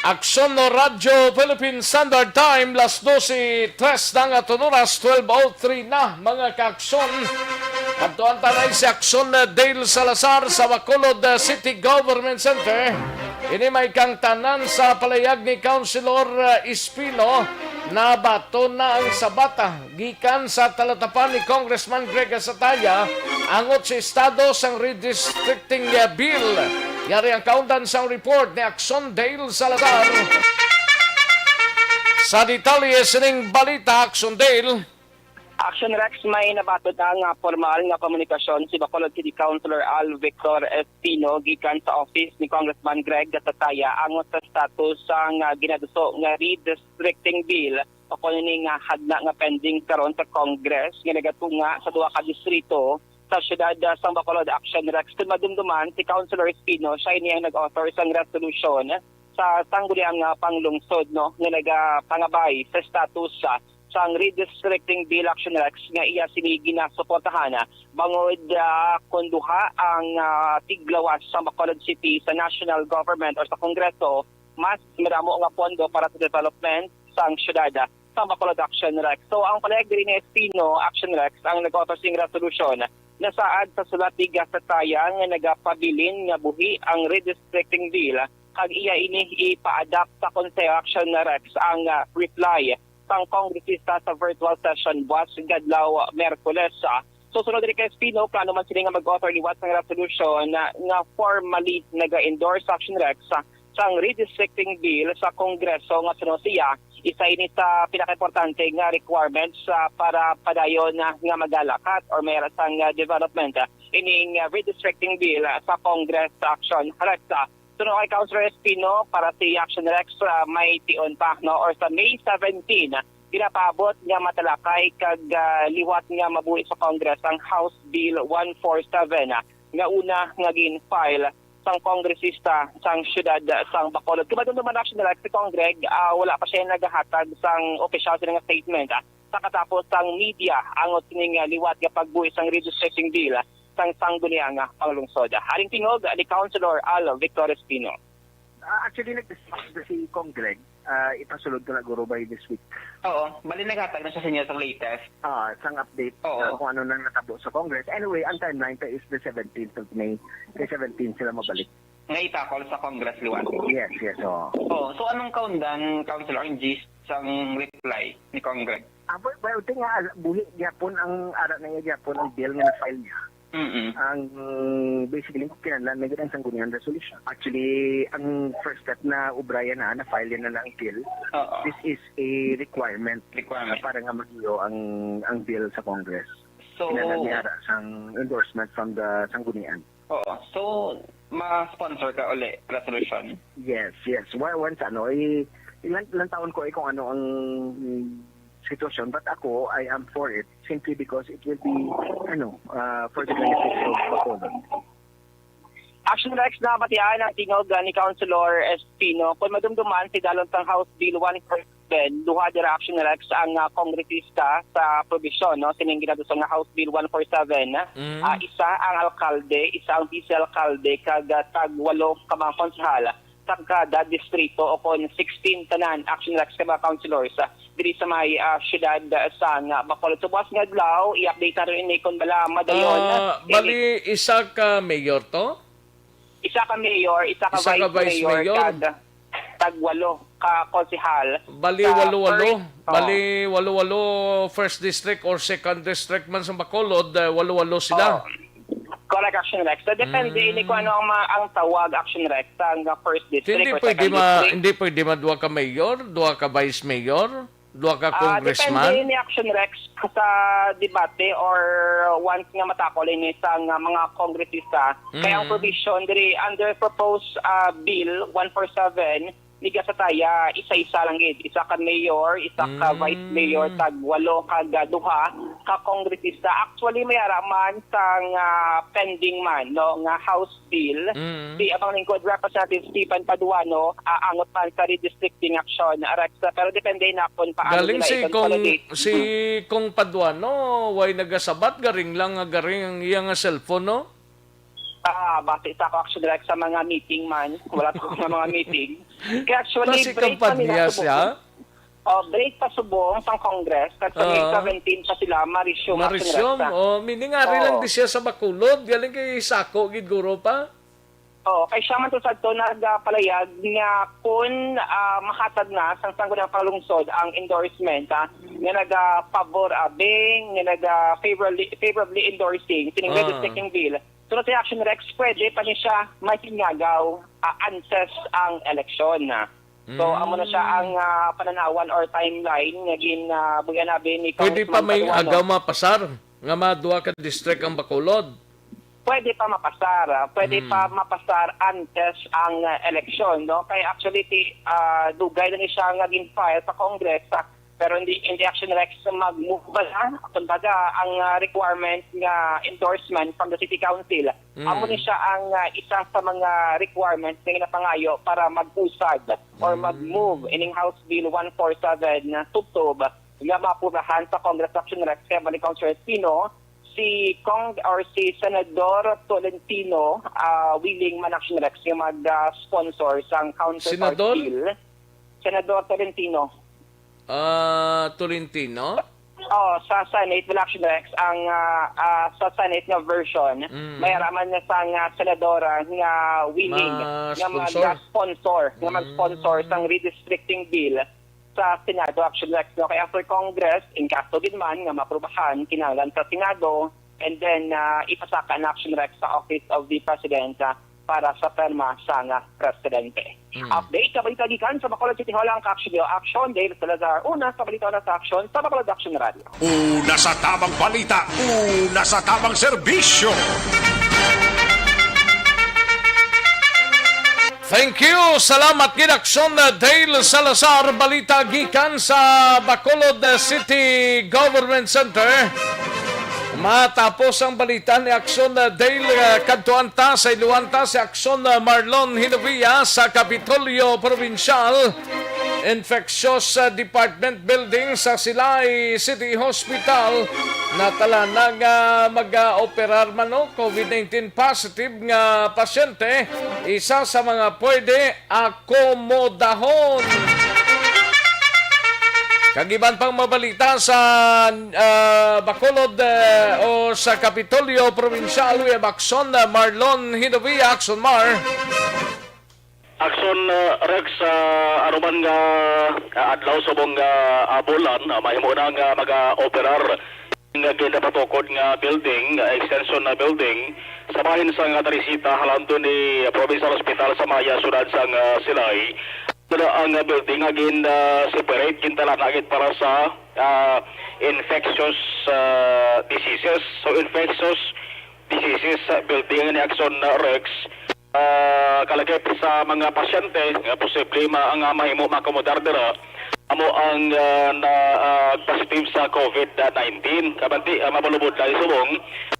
Aksyon no Radyo Philippine Standard Time, las dose tres na nga aton oras, twelve oh three na, mga kaaksyon. Kadtuan ta na si Aksyon, uh, Dale Salazar sa Bacolod, uh, City Government Center. Ini may kangtanan sa palayag ni Councilor, uh, Espino. Nabaton na ang Sabata gikan sa talatapan ni Congressman Greg Gasataya angot sa estado sang redistricting bill. Yari ang kaundan sang report ni Action Dale Salazar. Sa detalye sining balita, Action Dale. Action Rex, may nabaton na nga formal nga komunikasyon si Bacolod City Councilor Al Victor Espino gikan sa office ni Congressman Greg Gasataya angot sa status sang ah, ginaduso nga redistricting bill o kuno ni nga hagna nga pending karon sa Congress nga nagatunga sa duha ka distrito sa siyudad ah, sang Bacolod. Action Rex, kung madumduman, si Councilor Espino siya ini ang nag-author sang resolusyon sa sangguniang ah, panglungsod, no, nga nagapangabay sa status ah, sang redistricting bill, Action Rex, nga iya sini ginasuportahan ah, bangod ah, kung duha ang ah, tiglawas sa Bacolod City sa national government or sa Kongreso, mas madamo nga pondo para sa development sang syudad ah, sa Bacolod. Action Rex. So ang palihag diri ni Espino, Action Rex, ang nag-author sing resolusyon nasaad sa sulat ni Gasataya nga nagapabilin nga buhi ang redistricting bill kag iya ini ipa-adapt sa Konseho. Action Rex, ang ah, reply sang kongresista sa virtual session buwas nga adlaw, Miyerkules. Ah, so sunod diri kay Espino, plano man sini nga mag-author liwat sang resolusyon na nga formally naga-endorse, Action Rex, ah, sang redistricting bill sa Kongreso nga suno siya. Isa ini sa pinakaimportante nga requirements ah, para padayon ah, nga magalakat or may sang ah, development ah, ining ah, redistricting bill ah, sa Congress. Action Rex, ah, suno kay Councilor Espino, para si Action Rex ah, may tion pa, no, or sa May seventeen, ah, ginapaabot nga matalakay kag ah, liwat nga mabuhi sa Congress ang House Bill one four seven ah, nga una nga gin-file sang kongresista sang siyudad sang Bacolod. Kung madumduman, Action Rex, si Cong Greg, ah, wala pa siya nagahatag sang opisyal sini nga statement ah, sa katapos sang media angot sining ah, liwat nga pagbuhi sang redistricting bill ah, sang sangguniang ah, panglungsod. Haring tingog ni Councilor Al Victor Espino. Ah, actually, nag-discuss na si Cong Greg. Ah, ipasulod ko na guro by this week. Oo, bali naghatag na siya sa inyo sa latest. Ah, sang update Oo. ah, kung ano nang natabo sa Congress. Anyway, ang timeline pa is the seventeenth of May. Kay seventeen sila mabalik. Nga itakol sa Congress liwat. Yes, yes, oo. Oh, so anong kaundan, Councilor, ang gist sang reply ni Congress? Ah, well, well, ting nga, buhi gyapon ang ara na niya gyapon ang bill nga na-file niya. Mm-mm. Ang basically kinahanglan na gid ang sangguniang resolution. Actually, ang first step na ubrayan na na-file na na ang bill. Oo. This is a requirement Requirement. Para nga magiyo ang ang bill sa Congress. So, Kinahanglan niya ara sang endorsement from the sanggunian. Oo. So, ma-sponsor ka uli resolution? Yes, yes. Wa- Once ano, i ilan lantawon ko eh kung ano ang sitwasyon, but ako, I am for it simply because it will be ano, uh, for the benefit of Bacolod. Action Rex, nabatian ang tingog ah, ni Councilor Espino. Kung madumduman, si dalon sang House Bill one forty-seven, duha dira, Action Rex, ang ah, kongresista sa probisyon, no, sining ginadusong nga House Bill one forty-seven. Mm. Ah, isa ang alkalde, isa ang vice alkalde, kag ah, tag walo ka mga konsehal sa kada distrito o kon sixteen tanan, Action Rex, ka mga councilors ah, diri sa may ah, syudad ah, sa nga Bacolod. Sa buwas nga adlaw, i-update na rin ini kung bala madayon. Ah, Ini- bali, isa ka mayor to? Isa ka mayor, isa ka Isa ka vice, vice mayor, mayor. kag tag walo ka konsehal. Bali, Sa walo-walo. first, oh. Bali, walo-walo first district or second district man sa Bacolod, eh, walo-walo sila. Oh. Correct, Action Rex. So, depende Mm. ini kung ano ang, ma- ang tawag, Action Rex, sa nga first district Hindi or pwede second ma district. hindi pwede ma duha ka mayor, duha ka vice mayor, duha ka Ah, congressman. depende ni Action Rex sa debate or once nga matakol ini sa nga mga kongresista. Kaya ang Mm. provision diri under proposed ah, bill one four seven ni Gasataya, isa-isa lang gid. Isa ka mayor, isa ka Mm. vice mayor, tag walo kag ah, duha ka kongresista. Actually, may ara man sa nga pending man, no, nga House bill. Mm. Si Amang Lingkod Representative Stephen Paduano, ah, angot man sa redistricting action, Rex. Pero depende na kung paano Galing nila si Kong i-consolidate. si Kong Paduano, way nagasabat, garing lang nga garing ang iya nga cellphone, no? Ah, base sa ako, Action Rex, sa mga meeting man, wala ko nga mga meeting. Kaya actually, Basi break pa nila kampanya subong. siya? Oh, break pa subong sa Congress, kasi May Ah. seventeen pa sila, ma-resume, Action Rex, Ma-resume, ah. oh, meaning ari lang Oo. di siya sa Bacolod, galing kay Saco gid guro pa. Oo, kay siya man to sadto nagapalayag nga kun, ah, mahatag na sang Sangguniang Panglungsod ang endorsement, ah, nga naga-favor abi, nga naga-favorably, favorably endorsing sining Ah. redistricting bill, sunod sa Action Rex, pwede pa ni siya mahingaw, ah, antes ang eleksyon. So, Mm. amo na siya ang, ah, pananawan or timeline nga gin, ah, buyan abi ni Pwede pa Congressman may Paduano. Agaw mapasar nga maduha ka district ang Bacolod? Pwede pa mapasar, ah. Pwede Mm. pa mapasar antes ang, ah, eleksyon, no? Kay actually, ti-, ah, dugay na ni siya nga gin-file sa Congress, ah, pero hindi, hindi Action Rex mag-move na. Kumbaga, ang, ah, requirement nga endorsement from the City Council, Mm. amo ni siya ang, ah, isa sa mga requirements nga ginapangayo para mag-usad or Mm. mag-move ining House Bill one four seven na tubtob nga maaprubahan sa Congress Action Rex kay Malikong Celestino, si Cong or si Senador Tolentino, ah, willing man Action Rex nga mag, ah, sponsor sang counterpart Senador? Bill. Senador Tolentino. Ah, Tolentino? Oh, sa Senate, wala Action Rex. Ang, ah, ah, sa Senate nga version, Mm. may araman na sang, ah, senadora nga willing Ma-sponsor? nga mag-sponsor, nga Mm. mag-sponsor sang redistricting bill sa Senado, Action Rex, no? Kay after Congress, in kaso gid man nga maaprubahan, kinahanglan sa Senado, and then, ah, ipasaka na Action Rex sa Office of the President, ah, para sa perma sang Presidente. Mm. Update sa balita gikan sa Bacolod City Hall, ang Action Dale Salazar. Una sa balita, una sa aksyon, sa Bacolod Action Radio. Una sa tabang balita, una sa tabang serbisyo. Thank you. Salamat gid, Action Dale Salazar. Balita gikan sa Bacolod City Government Center. Matapos ang balita ni Action Dale, ah, kadtuan ta sa iluan ta si Action Marlon Hinovia sa Kapitolyo Probinsyal. Infectious, ah, Department Building sa Silay City Hospital, natala na nga mag-operar man, no, COVID nineteen positive nga pasyente, isa sa mga pwede akomodahon. Kag iban pang mabalita sa, ah, Bacolod, ah, o sa Kapitolyo Probinsyal, we have Action, ah, Marlon Hinovia, Action Mar. Action, uh, Rex, uh, anuman nga, uh, adlaw subong nga, uh, bulan, uh, mahimo na nga mag-operar nga ginapatukod nga building, uh, extension na building sa bahin sang Teresita, halando ni Provincial Hospital sa Maya, siyudad sang, uh, Silay. Pero ang, uh, building nga gin, uh, separate, gintalana gid para sa, uh, infectious, uh, diseases. So, infectious diseases, uh, building ni Action, uh, Rex. Ah, kalagip sa mga pasyente nga posible ma-, nga mahimo maakomodar dira amo ang, ah, na, ah, positive sa COVID nineteen. Kabati, ah, mabalubod lang subong,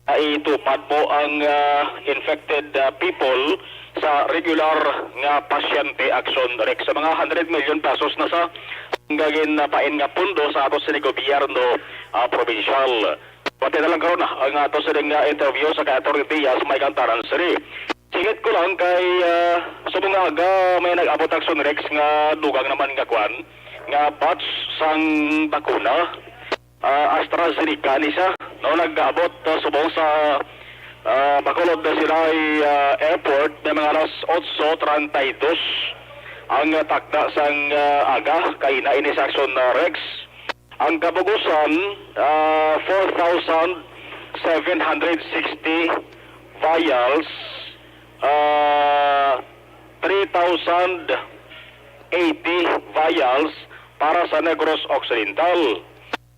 ah, itupad mo ang, ah, infected, ah, people sa regular nga pasyente, Action Rex. Sa mga hundred million pesos na sa nga gin-, ah, pain nga pondo sa ato sa gobyerno, ah, probinsyal. Pati na lang karon, ah, ang ato sining, ah, interview sa kay Attorney Diaz, may kantaran sini. Singit ko lang kay, ah, subong nga aga may nag-abot, Action Rex, nga dugang naman nga kwan, nga batch sang bakuna. Ah, AstraZeneca ni siya, no, nag-abot, ah, subong sa, ah, Bacolod na Silay, ah, Airport, may mga alas otso treinta y dos ang, ah, takna sang, ah, aga, kaina ini sa Action, ah, Rex. Ang kabugusan, ah, four thousand seven hundred sixty vials, ah, three thousand eighty vials para sa Negros Occidental.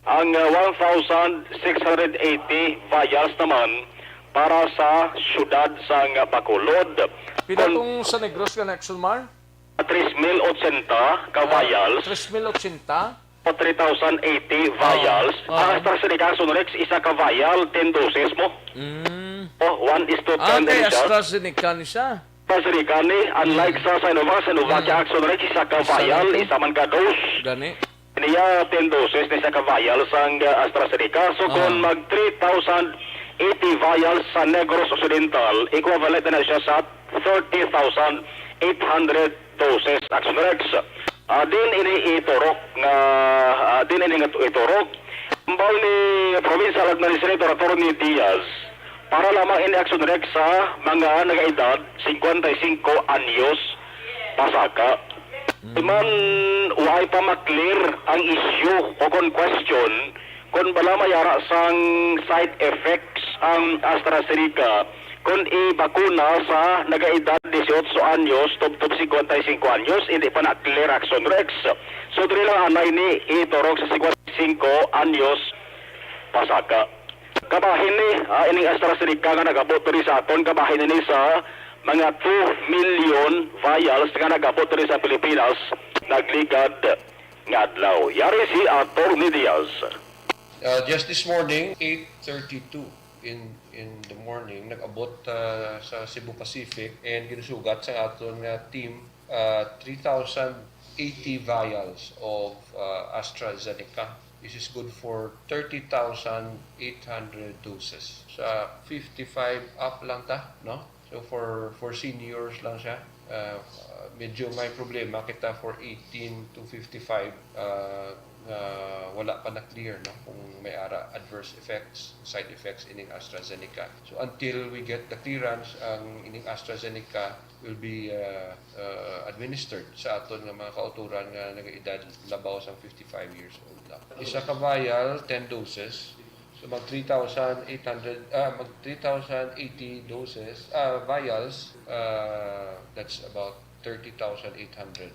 Ang, ah, one thousand six hundred eighty vials naman para sa siyudad sang Bacolod. Pila Kon- tong sa Negros nga, Action Mar? Tres mil ochenta ka Ah, vials. Tres mil ochenta? O three thousand eighty Ah, vials. ah. Ang AstraZeneca, Action Rex, isa ka vial, ten doses mo. Mm. Oh, one is to Ah, ten kay din siya. AstraZeneca ni siya. AstraZeneca ni, unlike Mm. sa Sinovac, Sinovac Mm. kay Action Rex, isa ka Isa vial, lang to. isa man ka dose. Gani. Niya, ten doses ni isa ka vial sang, uh, AstraZeneca. So, Ah. kung mag three thousand eighty vials sa Negros Occidental, equivalent na siya sa thirty thousand eight hundred doses, Action Rex. Ah, din ini iturok nga, ah, din ini nga iturok. Hambal ni Provincial Administrator Attorney Diaz, Para lamang ini action, Rex, sa mga nagaedad singkwenta y singko anyos pasaka. Di man, waay pa maklear ang issue o kon question kon bala may ara sang side effects ang AstraZeneca kon ibakuna sa nagaedad dieciocho anyos tubtob singkwenta y singko anyos. Hindi pa na clear, action, Rex. So, diri lang anay ni iturog sa singkwenta y singko anyos pasaka. Kabahin ni, ah, ining AstraZeneca nga nag-abot diri sa aton, kabahin ni sa mga two million vials nga nag-abot diri sa Pilipinas nagligad nga adlaw. Yari si Attorney Diaz. Uh, just this morning, eight thirty-two in in the morning, nag-abot, uh, sa Cebu Pacific and ginsugat sa aton nga team, uh, three thousand eighty vials of, uh, AstraZeneca. This is good for thirty thousand eight hundred doses. Sa fifty-five up lang ta, no? So for for seniors lang siya. Uh, uh, medyo may problema kita for eighteen to fifty-five, uh, nga wala pa na clear, no, kung may ara adverse effects, side effects ining AstraZeneca. So until we get the clearance, ang ining AstraZeneca will be, uh, uh, administered sa aton nga mga kauturan nga nagaedad labaw sang fifty-five years old na. Isa ka vial, ten doses. So, mag three thousand eight hundred, ah, mag three thousand eighty doses, ah, vials, ah, that's about thirty thousand eight hundred.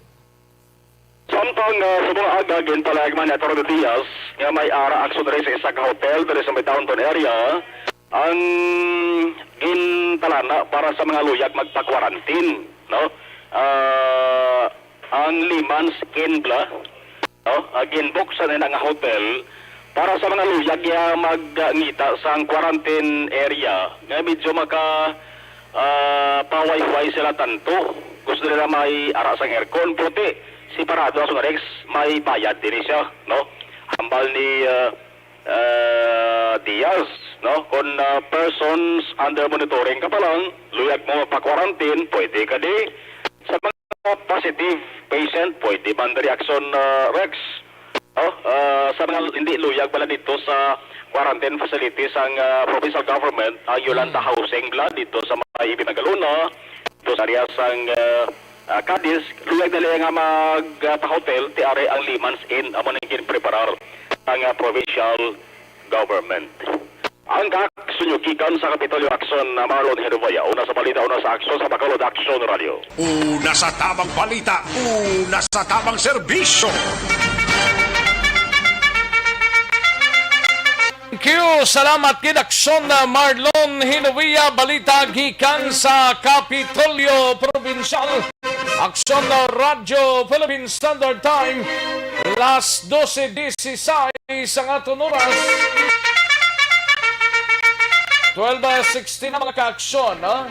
Samtang, ah, sa mga aga, ginpalayag man ni Attorney Diaz nga may ara action diri sa isa ka hotel diri sa may downtown area ang gintalana para sa mga luyag magpa-quarantine, no? Ah, ang Lehman's Inn bala, no? Ah, ginbuksan nila nga hotel para sa mga luyag nga magngita sang quarantine area nga medyo maka, ah, pahuway-huway sila tanto. Gusto nila may ara sang aircon, pero ti, separado, action, Rex, may bayad diri siya, no? Hambal ni, ah, ah, Diaz, no? Kung, ah, persons under monitoring ka pa lang, luyag mo magpa-quarantine, pwede ka di. Sa mga positive patient, pwede man diri, action, ah, Rex. No? Ah, sa mga hindi luyag bala dito sa quarantine facilities ang, ah, provincial government, ang Yolanda Hmm. Housing bala dito sa mga Ibinagaluna, dito sa area sang, ah, ah, Cadiz, luyag na lang nga mag, ah, pa-hotel, ti ari ang Lehman's Inn, amo nang ginpreparar ang, ah, provincial government. Ang kaaksyon nyo gikan sa Kapitolyo, action, ah, Marlon Hinovaya. Una sa balita, una sa aksyon, sa Bacolod Action Radio. Una sa tamang balita, una sa tamang serbisyo. Thank you. Salamat gid, aksyon, ah, Marlon Hinovia. Balita gikan sa Kapitolyo Provincial. Aksyon, ah, Radyo Philippine Standard Time, las doce dieciséis ang aton oras. Twelve sixteen na, mga kaaksyon, no?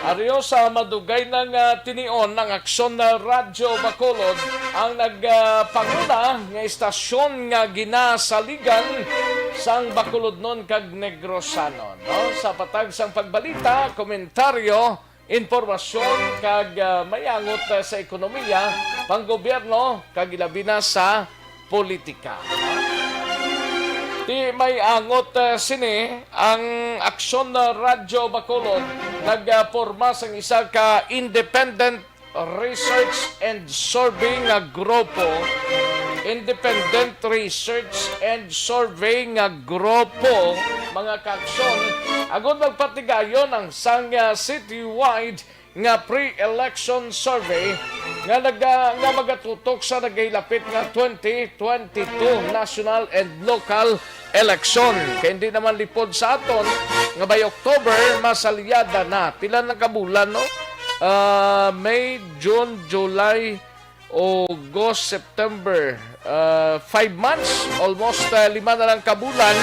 Ari sa madugay na nga tinion, ang Aksyon na Radyo Bacolod ang nagpanguna nga istasyon nga ginasaligan sang Bacolodnon kag Negrosanon, no? Sa patag sang pagbalita, komentaryo, impormasyon kag, ah, may angot, ah, sa ekonomiya, panggobyerno, kag ilabi na sa politika. Ti may angot, ah, sini ang Aksyon na Radyo Bacolod nagporma sang isa ka independent research and survey nga grupo, independent research and survey nga grupo, mga kaaksyon, agud magpatigayon ang sang, ah, citywide nga pre-election survey nga naga-, nga magatutok sa nagahilapit nga twenty twenty-two national and local election. Kay hindi naman lipod sa aton nga by October, masalyada na. Pila na ka bulan, no? Ah, May, June, July, August, September, ah, five months, almost, ah, lima na lang ka bulan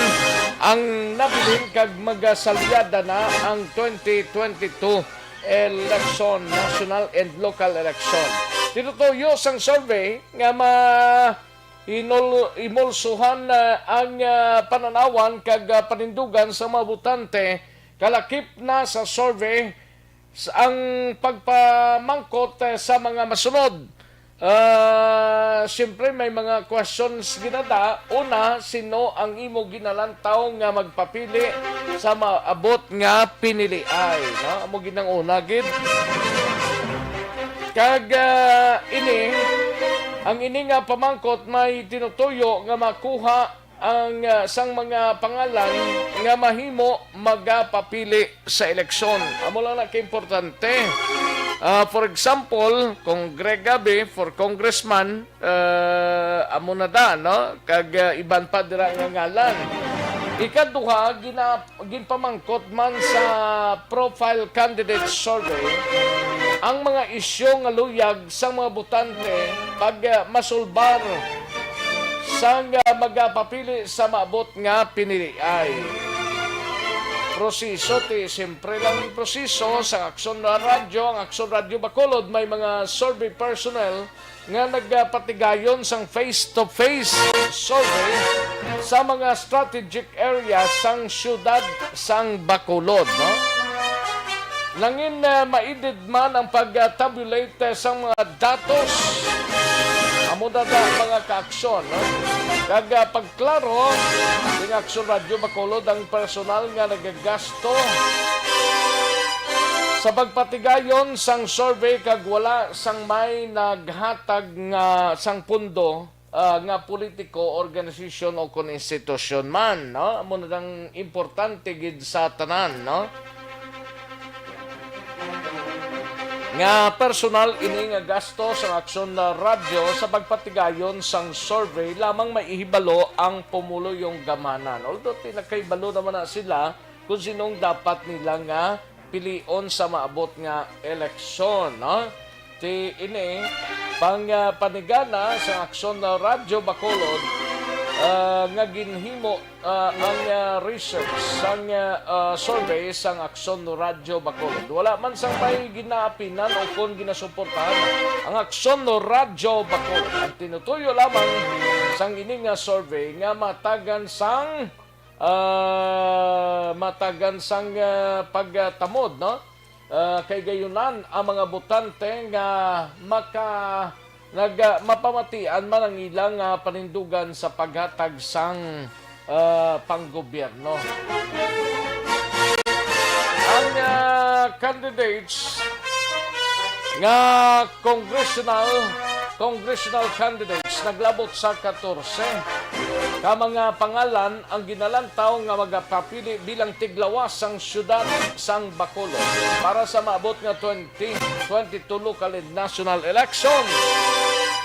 ang nabilin kag magasalyada na ang twenty twenty-two election, national and local election. Tinutuyo sang survey nga ma-, hinul-, imulsuhan, ah, ang, ah, pananawan kag, ah, panindugan sa mga botante, kalakip na sa survey s-, ang pagpamangkot, eh, sa mga masunod. Ah, siyempre, may mga questions ginada. Una, sino ang imo ginalantaw nga magpapili sa maabot nga piniliay? No? Amo gid ang una gid. Kag, ah, ini, ang ini nga pamangkot may tinutuyo nga makuha ang, ah, sang mga pangalan nga mahimo magapapili sa eleksyon. Amo lang na kaimportante. Ah, for example, kung Greg Gabe for congressman, ah, amo na da, no? Kag, ah, iban pa dira nga ngalan. Ikaduha, gina-, ginpamangkot man sa Profile Candidate Survey ang mga isyu nga luyag sang mga botante pag, ah, masulbar sang, ah, magapapili sa maabot nga piniliay. Proseso, ti, siyempre lang ang proseso sa Aksyon Radyo. Ang Aksyon Radyo Bacolod may mga survey personnel nga nagapatigayon sang face-to-face survey sa mga strategic area sang siyudad sang Bacolod, no? Nangin, ah, maidid man ang pag-tabulate, ah, sang mga datos. Amo na da mga kaaksyon, no? Kag, ah, pagklaro, ang Aksyon Radyo Bacolod ang personal nga nagagasto sa pagpatigayon sang survey kag wala sang may naghatag nga sang pundo, ah, nga politiko, organisasyon o kon institusyon man, no? Amo na ang importante gid sa tanan, no? Nga personal ini nga gasto sang Aksyon na Radyo sa pagpatigayon sang survey lamang maihibalo ang pumuluyong gamhanan. Although, ti, nakahibalo naman na sila kung sinong dapat nila nga pilion sa maabot nga eleksyon, no? Ti ini, pang, ah, panigana sa Aksyon na Radyo Bacolod, ah, nga ginhimo, ah, ang, ah, research sang, ah, ah, survey sang Aksyon Radyo Bacolod. Wala man sang may ginaapinan o kon ginasuportahan ang Aksyon Radyo Bacolod. Ang tinutuyo lamang sang ini nga survey nga matagan sang, ah, matagan sang, ah, pagtamod, no? Ah, kay gayunan ang mga botante nga maka-, nag-, ah, mapamatian man ang ilang, ah, panindugan sa paghatag sang, ah, panggobyerno. Ang, ah, candidates nga congressional, congressional candidates naglabot sa katorse ka mga pangalan ang ginalantaw nga magapapili bilang tiglawas sang siyudad sang Bacolod para sa maabot nga twenty twenty-two local and national election.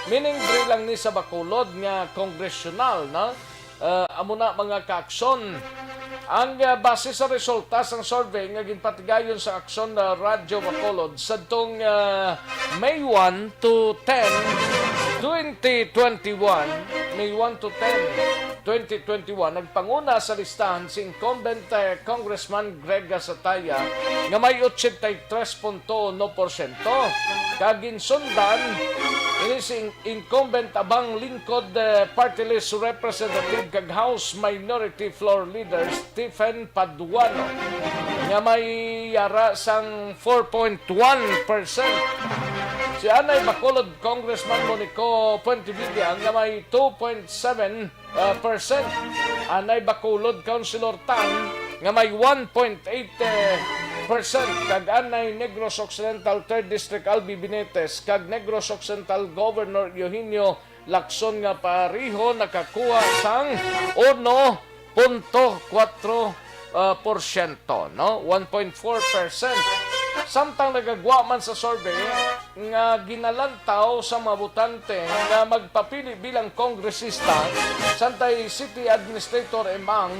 Meaning, diri lang ni sa Bacolod nga congressional, no? Ah, amo na, mga kaaksyon. Ang, ah, base sa resulta sang survey nga ginpatigayon sa Aksyon na Radyo Bacolod sadtong, ah, May one to ten, twenty twenty-one, May one to ten, twenty twenty-one, nagpanguna sa listahan si incumbent, eh, Congressman Greg Gasataya nga may ochenta y tres punto uno porsyento. Kag ginsundan ini si in-, incumbent Abang Lingkod, eh, Party List Representative kag House Minority Floor Leader Stephen Paduano nga may yara sang four point one percent. Si anay Bacolod Congressman Monico Fuentevilla nga may two point seven, ah, percent. Anay Bacolod Councilor Tan nga may one point eight, eh, percent, kag anay Negros Occidental Third District Albi Benitez kag Negros Occidental Governor Eugenio Lacson nga pareho nakakuha sang uno punto kuwatro, ah, porsyento, no? One point four percent. Samtang nagagwa man sa survey nga ginalantaw sa mga botante nga magpapili bilang kongresista, santay City Administrator Emang,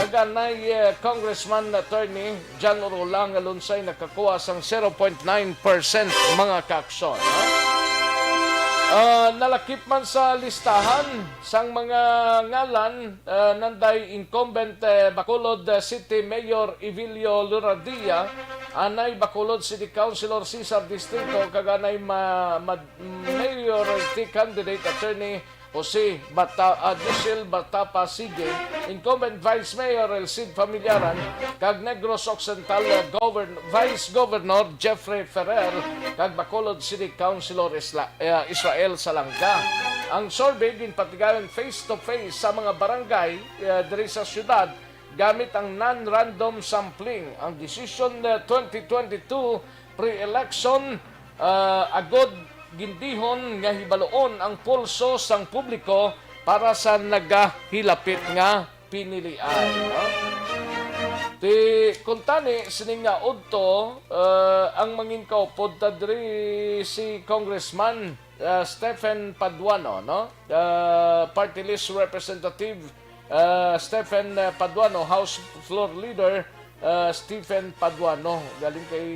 kag anay, eh, Congressman Attorney John Urola nga lunsay nakakuha sang zero point nine percent, mga kaaksyon, no? Ah, nalakip man sa listahan sang mga ngalan, ah, nanday incumbent, eh, Bacolod, eh, City Mayor Evilio Luradia, anay Bacolod City Councilor Cesar Distrito, kag anay ma-, ma-, mayoralty candidate Attorney Jose Bata-, ah, Josil Batapa Sige, incumbent Vice Mayor El Cid Familiaran, kag Negros Occidental, ah, Govern-, Vice Governor Jeffrey Ferrer, kag Bacolod City Councilor Isla-, ah, Israel Salanga. Ang survey ginpatigayon face-to-face sa mga barangay, ah, diri sa syudad gamit ang non-random sampling. Ang desisyon, ah, twenty twenty-two pre-election, ah, agod gindihon nga hibaluon ang pulso sang publiko para sa nagahilapit nga pinilian, no? Ti, kuntani, sining nga udto, ah, ang mangin kaupod ta diri si Congressman, ah, Stephen Paduano, no? Ah, party list representative, ah, Stephen, ah, Paduano, House Floor Leader, ah, Stephen Paduano. Galing kay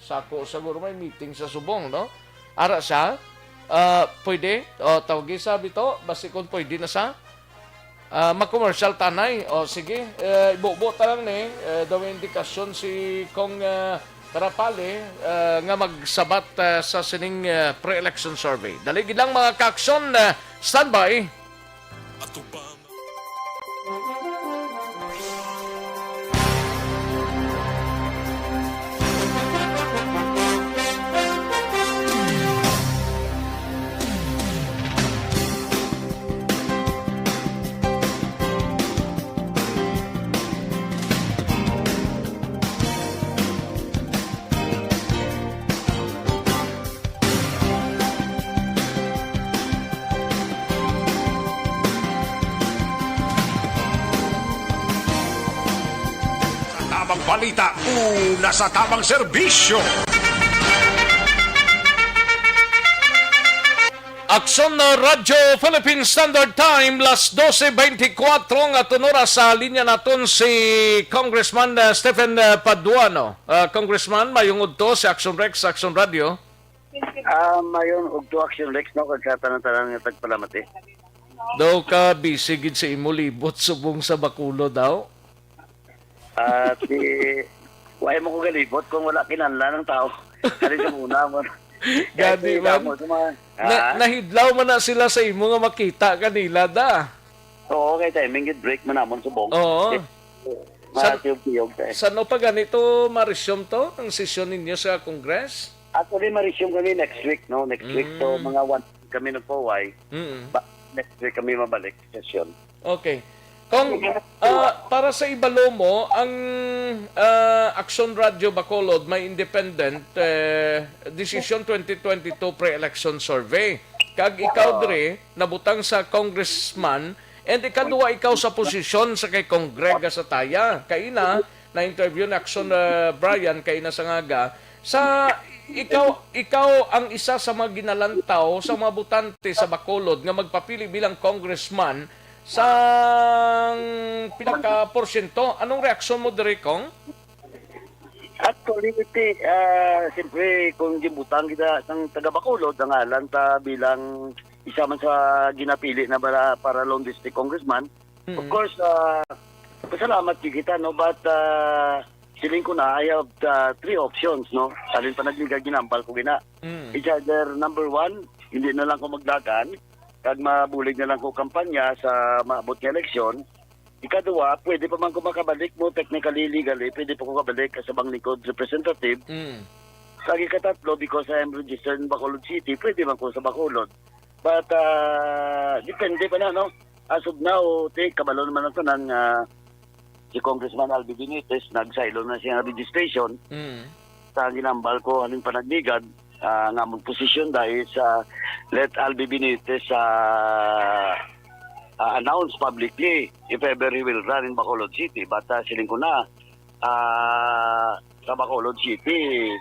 Sako, siguro may meeting sa subong, no? Ara siya, ah, pwede? O, tawgi sa bito, basi kung pwede na sa, ah, mag-commercial tanay. O, sige, eh, ibubo ta lang ni, eh, daw may indikasyon si Kong, ah, Rapale, ah, nga magsabat, ah, sa sining, ah, pre-election survey. Dali gid lang, mga ka-aksyon, ah, standby. Atubang. Sa tamang balita, una sa tamang serbisyo. Aksyon na Radyo Philippine Standard Time, las doce veinticuatro nga tunora sa linya naton si Congressman, uh, Stephen, uh, Paduano. Uh, Congressman, mayong udto si Aksyon Rex, Aksyon Radio. Ah, mayon og two action, Rex, no, kag sa tanan-tanan nga tagpalamati. Daw ka busy gid sa imo libot subong sa Bacolod daw. Ah, si, wala mo ko galibot kung wala kinahanglan ang tao. Kali sa una mo. Gani man. Sa mga, na, ah? Nahidlaw man na sila sa imo nga makita kanila da. Oo, kay timing gid, break man namon subong. Oo. Matiyog-tiyog, eh. San-o pa gani to ma-resume to, ang sesyon ninyo sa Congress? Actually, ma-resume kami next week, no? Next week, so, mm, mga one week kami nagpauway. Mm. Ba, next week kami mabalik sa session. Okay. Kung, ah, para sa ibalo mo, ang, ah, Aksyon Radio Bacolod may independent, eh, Decision twenty twenty-two pre-election survey. Kag ikaw, oo, diri, nabutang sa congressman, and ikaduha ikaw sa posisyon sa kay Congreg Gasataya. Kaina, na-interview ni Aksyon, ah, Brian, kaina sa ngaga. Sa ikaw, ikaw ang isa sa mga ginalantaw sa mga botante sa Bacolod nga magpapili bilang congressman sang pila ka porsyento. Anong reaksyon mo diri, Cong? Actually, ti, ah, siyempre, kung gibutang kita sang taga Bacolod, ang ngalan ta bilang isa man sa ginapili na para, para lone district congressman, of, mm, course, ah, pasalamat gyud kita, no? But, ah, siling ko na, I have, ah, three options, no? Halin panagligad, ginambal ko gina. Mm. It's either, number one, hindi na lang ko magdagan, kag mabulig na lang ko kampanya sa maabot nga eleksyon. Ikaduha, pwede pa man ko makabalik mo, technically, legally, pwede pa ko kabalik as a Banglingkod representative. Mm. Kag ikatatlo, because I am registered in Bacolod City, pwede man ko sa Bacolod. But, ah, depende pa na, no? As of now, ti, kabalo naman ang tanan nga si Congressman Albi Benitez, nagsaylo na siya ng registration. Mm. Sa ginambal ko, haning panagligad, ah, nga among posisyon dahil sa let Albi Benitez, ah, ah, announce publicly if ever he will run in Bacolod City. But, ah, siling ko na, ah, sa Bacolod City,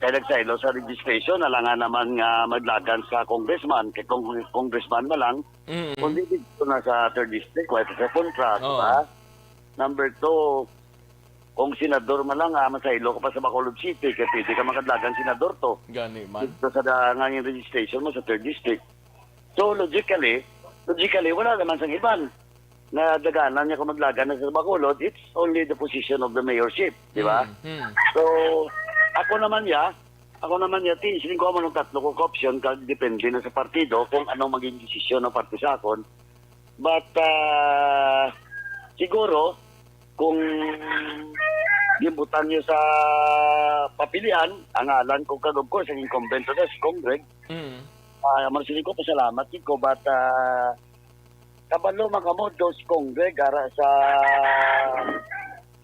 kay nagsaylo sa registration, alangan naman nga maglagan sa congressman, kay cong-, congressman na lang, mm, kundi dito na sa third district, wala sa kontra, di ba? Oo. Number two, kung senador man lang, ah, masaylo ka pa sa Bacolod City, kay pwede ka makadlagan senador to. Gani man. Dito sa da-, nga yung registration mo sa third district. So, logically, logically, wala naman sang iban. Nadaganan niya kung maglagan na sa Bacolod, it's only the position of the mayorship, di ba? Hmm, hmm. So, ako naman, ya, Ako naman, yati, siling ko man ang tatlo ko ka option, kag depende na sa partido kung anong maging desisyon ng partido sa akon. But, ah, siguro, kung gimbutan niyo sa papilian, ang ngalan ko, kag of course, ang incumbent na si Cong Greg, Mm. ah, man siling ko, pasalamat gid ko, but, ah, kabalo man kamo, dos Cong Greg, ara sa,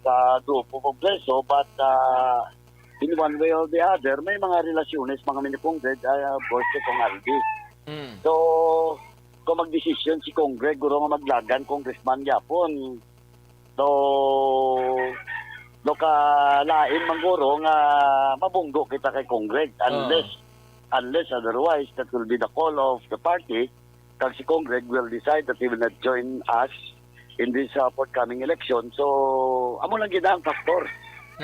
sa grupo Kongreso, but, ah, in one way or the other, may mga relasyones, mga mini Cong Greg, ah, of course, si Cong Aldi. Mm. So, kung magdesisyon si Cong Greg, guro nga maglagan congressman gyapon. So, no ka lain man guro nga mabunggo kita kay Cong Greg, Oo. unless, unless otherwise, that will be the call of the party. Kag si Cong Greg will decide that he will not join us in this, uh, forthcoming election. So, amo lang gid ang factor,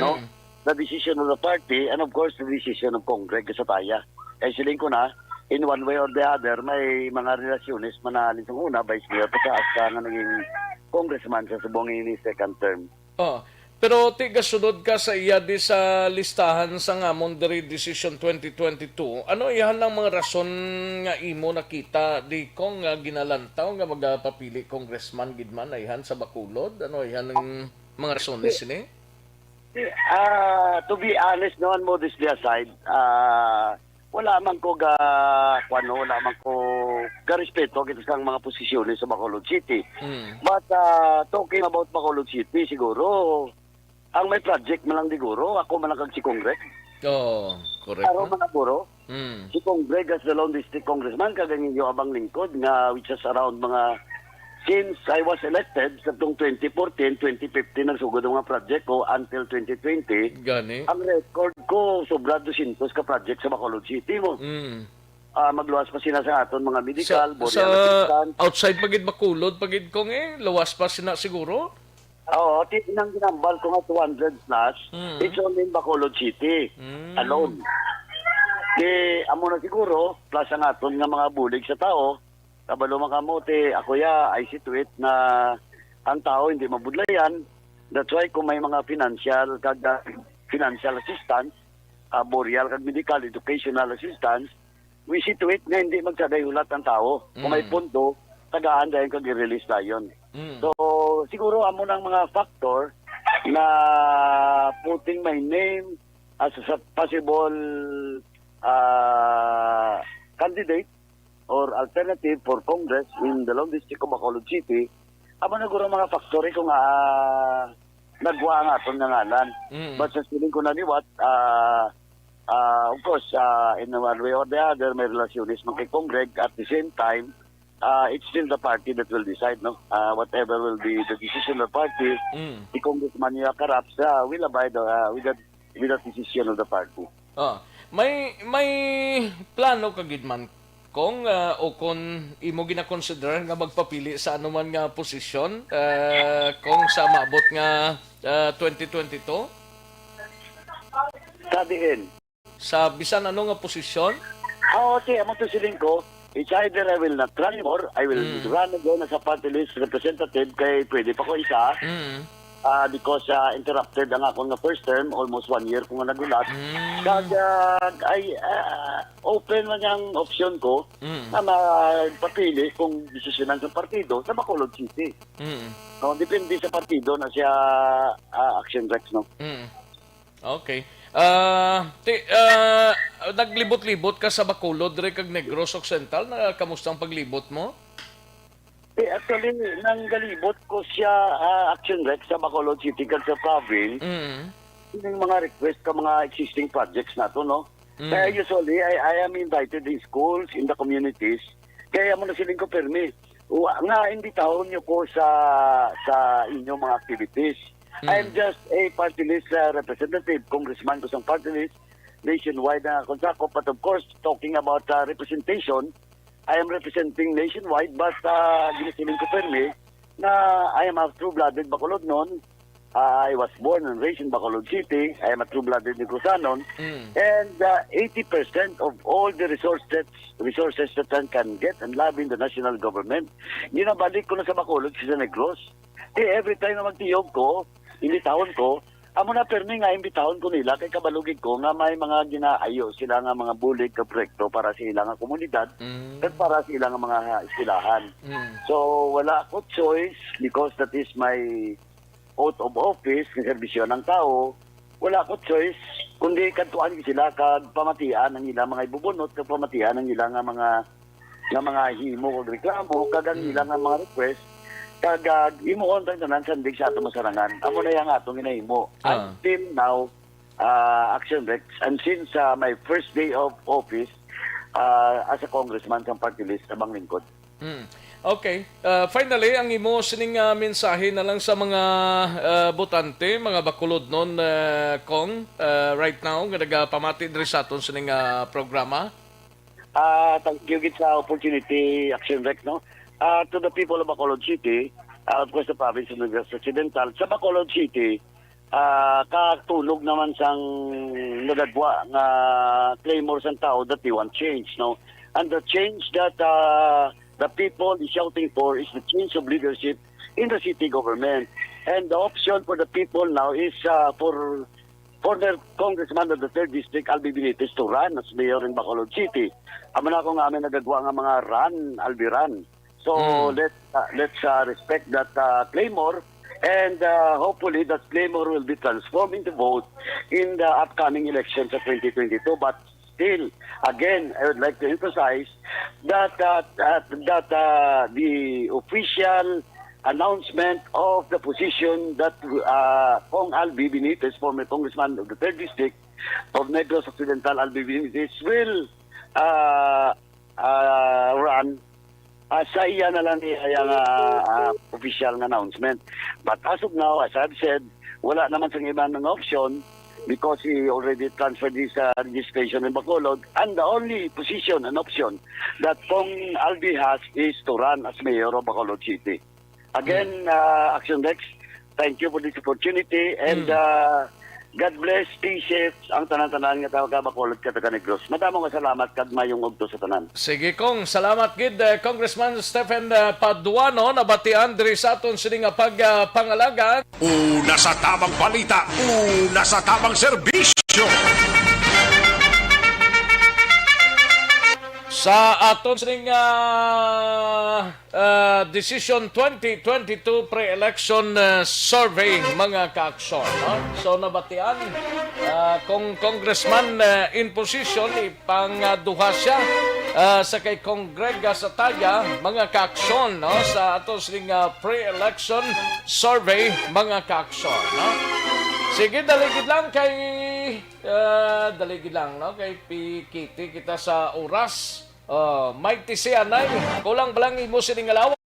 no? Mm. The decision of the party and of course the decision of Cong Greg sa taya. Kay siling ko na, in one way or the other, may mga relasyones man na aling sa una, Vice Mayor pa sa Asta nga naging congressman sa subong ini second term. Oh, pero ti gasunod ka sa iya di sa listahan sa ngamon diri decision twenty twenty-two. Ano iyahan ang mga rason nga imo nakita di kong nga ginalantaw nga magapapili congressman gid man na iyahan sa Bacolod? Ano iyahan ang mga rason ni sini? Ah, to be honest, no, and modestly aside, ah, wala man ko ga, kuwan, no, wala man ko ga respeto kita sang mga posisyones sa Bacolod City. Mm. But, ah, talking about Bacolod City, siguro, ang may project man lang siguro, ako man lang kag si Cong Greg. Oo, correct, Aro no? man na, guro. Mm. Si Cong Greg as the lone district congressman, kag ang inyo abang lingkod nga, which is around mga, since I was elected, sa tong twenty fourteen, twenty fifteen, nagsugod ang mga project ko until twenty twenty. Gani? Ang record ko, sobra dosyentos ka project sa Bacolod City mo. Mm. Ah, magluwas pa sina sa aton mga medical, Sa, burial sa assistance. outside pa gid Bacolod, pa gid kong eh, luwas pa sina siguro? Oo, ti-, nang ginambal ko nga two hundred plus, Mm. it's only in Bacolod City Mm. alone. Di, amo na siguro, plus ang aton nga mga bulig sa tao, kabalo man kamo, ti, ako ya, I see to it na ang tao hindi mabudlayan. That's why kung may mga financial, kag, ah, financial assistance, ah, burial kag medical, educational assistance, we see to it nga hindi magsagay hulat ang tao. Kung may Mm. pondo, tagaan dayon kag i-release dayon. Mm. So, siguro amo nang mga factor na putting my name as a possible, ah, candidate or alternative for Congress in the Lone District of Bacolod City, amo na guro mga factor eh kung, ah, nagwa ang aton nga ngalan. Mm. But sa siling ko na liwat, ah, ah, of course, ah, in one way or the other, may relasyones man kay Cong Greg. At the same time, ah, it's still the party that will decide, no? Ah, whatever will be the decision of the party, Mm. the congressman niya Carabs, ah, will abide, ah, with the, with the decision of the party. Ah, may, may plano ka gid man, Cong, ah, o kon imo ginakonsiderar nga magpapili sa anuman nga posisyon, ah, Cong, sa maabot nga, ah, twenty twenty-two? Sa diin? Sa bisan ano nga posisyon? Ah, okay, amo to siling ko, it's either I will not run or I will Mm. run again as a party list representative kay pwede pa ko isa. Mm. Ah, because, ah, interrupted ang akon nga first term, almost one year ko nga nagulat. Mm. Kag, ah, ay, ah, open man ang option ko Mm. na magpapili kung desisyonan sa partido sa Bacolod City. Mm. No, depende sa partido na siya, ah, Action Rex, no? Mm. Okay. Ah, ti-, ah, naglibot-libot ka sa Bacolod, diri kag Negros Occidental. Na, kamusta ang paglibot mo? Eh, actually, nanggalibot ko siya, ah, Action Rex sa Bacolod City kag sa province. Mm. Yung mga request ka mga existing projects nato, no? Mm. Kaya usually, I, I am invited in schools, in the communities. Kaya mo na siling ko, permi, wa-, nga imbitahon niyo ko sa, sa inyong mga activities. I am Mm. just a party list, uh, representative, congressman ko sang party list, nationwide na kung sakop. But of course, talking about, uh, representation, I am representing nationwide, but, uh, ginasiling ko permi na I am a true-blooded Bacolodnon. Uh, I was born and raised in Bacolod City. I am a true-blooded Negrosanon. Mm. And, uh, eighty percent of all the resources, resources that one can get and love in the national government, ginabalik ko na sa Bacolod, sa Negros. Eh, every time na magtiyog ko, imbitahon ko, Amo na, pirmi nga imbitahon ko nila kay kabalo gid ko nga may mga ginaayo sila nga mga bulig ka proyekto para sa ila nga komunidad Mm. kag para sa ila nga mga eskwelahan. Mm. So, wala ko choice because that is my oath of office, nga serbisyo ng tao. Wala ko choice kundi kadtuan ko sila kag pamatian ang ila mga ibubunot kag pamatian ang ila nga mga nga mga himo kag reklamo kag ang Mm. ila nga mga request, kag, ah, himuon tang tanan sandig sa ato masarangan. Amo na yang atong ginahimo. Ah. Until now, ah, Action Rex, and since, ah, my first day of office, ah, as a congressman sang party list sa Banglingkod. Mm. Okay. Ah, finally, ang imo sining, ah, mensahe na lang sa mga, ah, botante, mga bakulodnon, ah, Cong, ah, right now nga nagapamati diri sa aton sining, ah, programa? Ah, thank you gid sa opportunity, Action Rex, no? Ah, to the people of Bacolod City, ah, of course, the province of Negros Occidental, sa Bacolod City, ah, katunog naman sang nagagwa nga clamor sang tao that they want change, no? And the change that, ah, the people is shouting for is the change of leadership in the city government. And the option for the people now is, ah, for former Congressman of the third District, Albi Benitez, to run as mayor in Bacolod City. Amo na ako nga amin nagagwa nga mga run, Albi run. So, Mm. let, uh, let's, uh, respect that, uh, clamor, and, uh, hopefully that clamor will be transformed into vote in the upcoming election sa twenty twenty-two. But still, again, I would like to emphasize that, uh, uh, that, uh, the official announcement of the position that, uh, Cong Albi Benitez, former congressman of the third District of Negros Occidental, Albi Benitez, will, uh, uh, run, ah, sa iya na lang iya nga, ah, official nga announcement. But as of now, as I've said, wala naman sang iba nga option because he already transferred his, ah, registration in Bacolod. And the only position and option that Cong Albi has is to run as mayor of Bacolod City. Again, ah, Action Rex, thank you for this opportunity and, Mm. ah, God bless, stay safe ang tanan-tanan nga taga Bacolod, kag taga Negros. Madamo nga salamat kag mayong udto sa tanan. Sige, Cong. Salamat gid, eh, Congressman Stephen, eh, Paduano, nabatian diri sa aton sini nga pag, ah, pangalagan. Una sa tabang balita, una sa tabang serbisyo. Sa aton sining, ah, ah, Decision twenty twenty-two pre-election, ah, survey, mga ka-aksyon, no? So, nabatian, ah, kung Congressman, ah, in position, ipang, ah, duha siya, ah, sa kay Congrega Sataya, mga ka-aksyon, no? Sa ato sining, ah, pre-election survey, mga ka-aksyon, no? Sige, dali gid lang kay, ah, dali gid lang, no? Kay pikiti kita sa oras. Oh, Mighty Sianay, kulang pa lang imo sining alaw.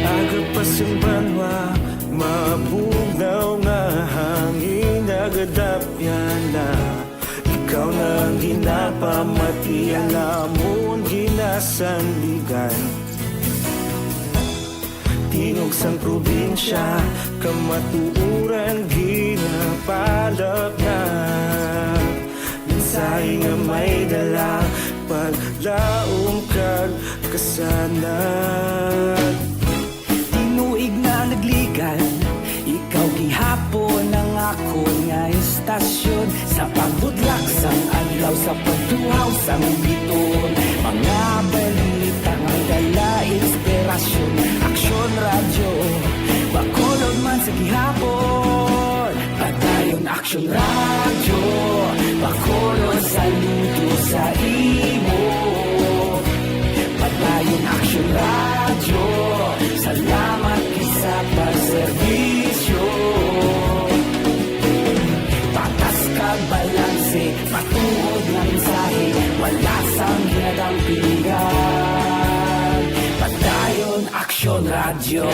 Aga pa sing banwa, mabugnaw nga hangin, nagadapyan na. Ikaw na ang ginapamati, ang amon ginasandigan. Tingog sang probinsya, kamatuoran ginapalapnag. Mensahe nga may dala, paglaom kag kasanag. Tinuig na nagligan, ikaw gihapon ang akon nga istasyon. Sa pagbudlak sang adlaw, sa pagtuhaw sang biton, mga balita may dala inspirasyon. Aksyon Radyo, Bacolod man sa gihapon. Padayon Aksyon Radyo, Bacolod, saludo sa imo. Padayon Aksyon Radyo, salamat gid sa pagserbisyo. Patas kag balanse, matuod nga mensahe, wala sang ginadampingan. Radyo.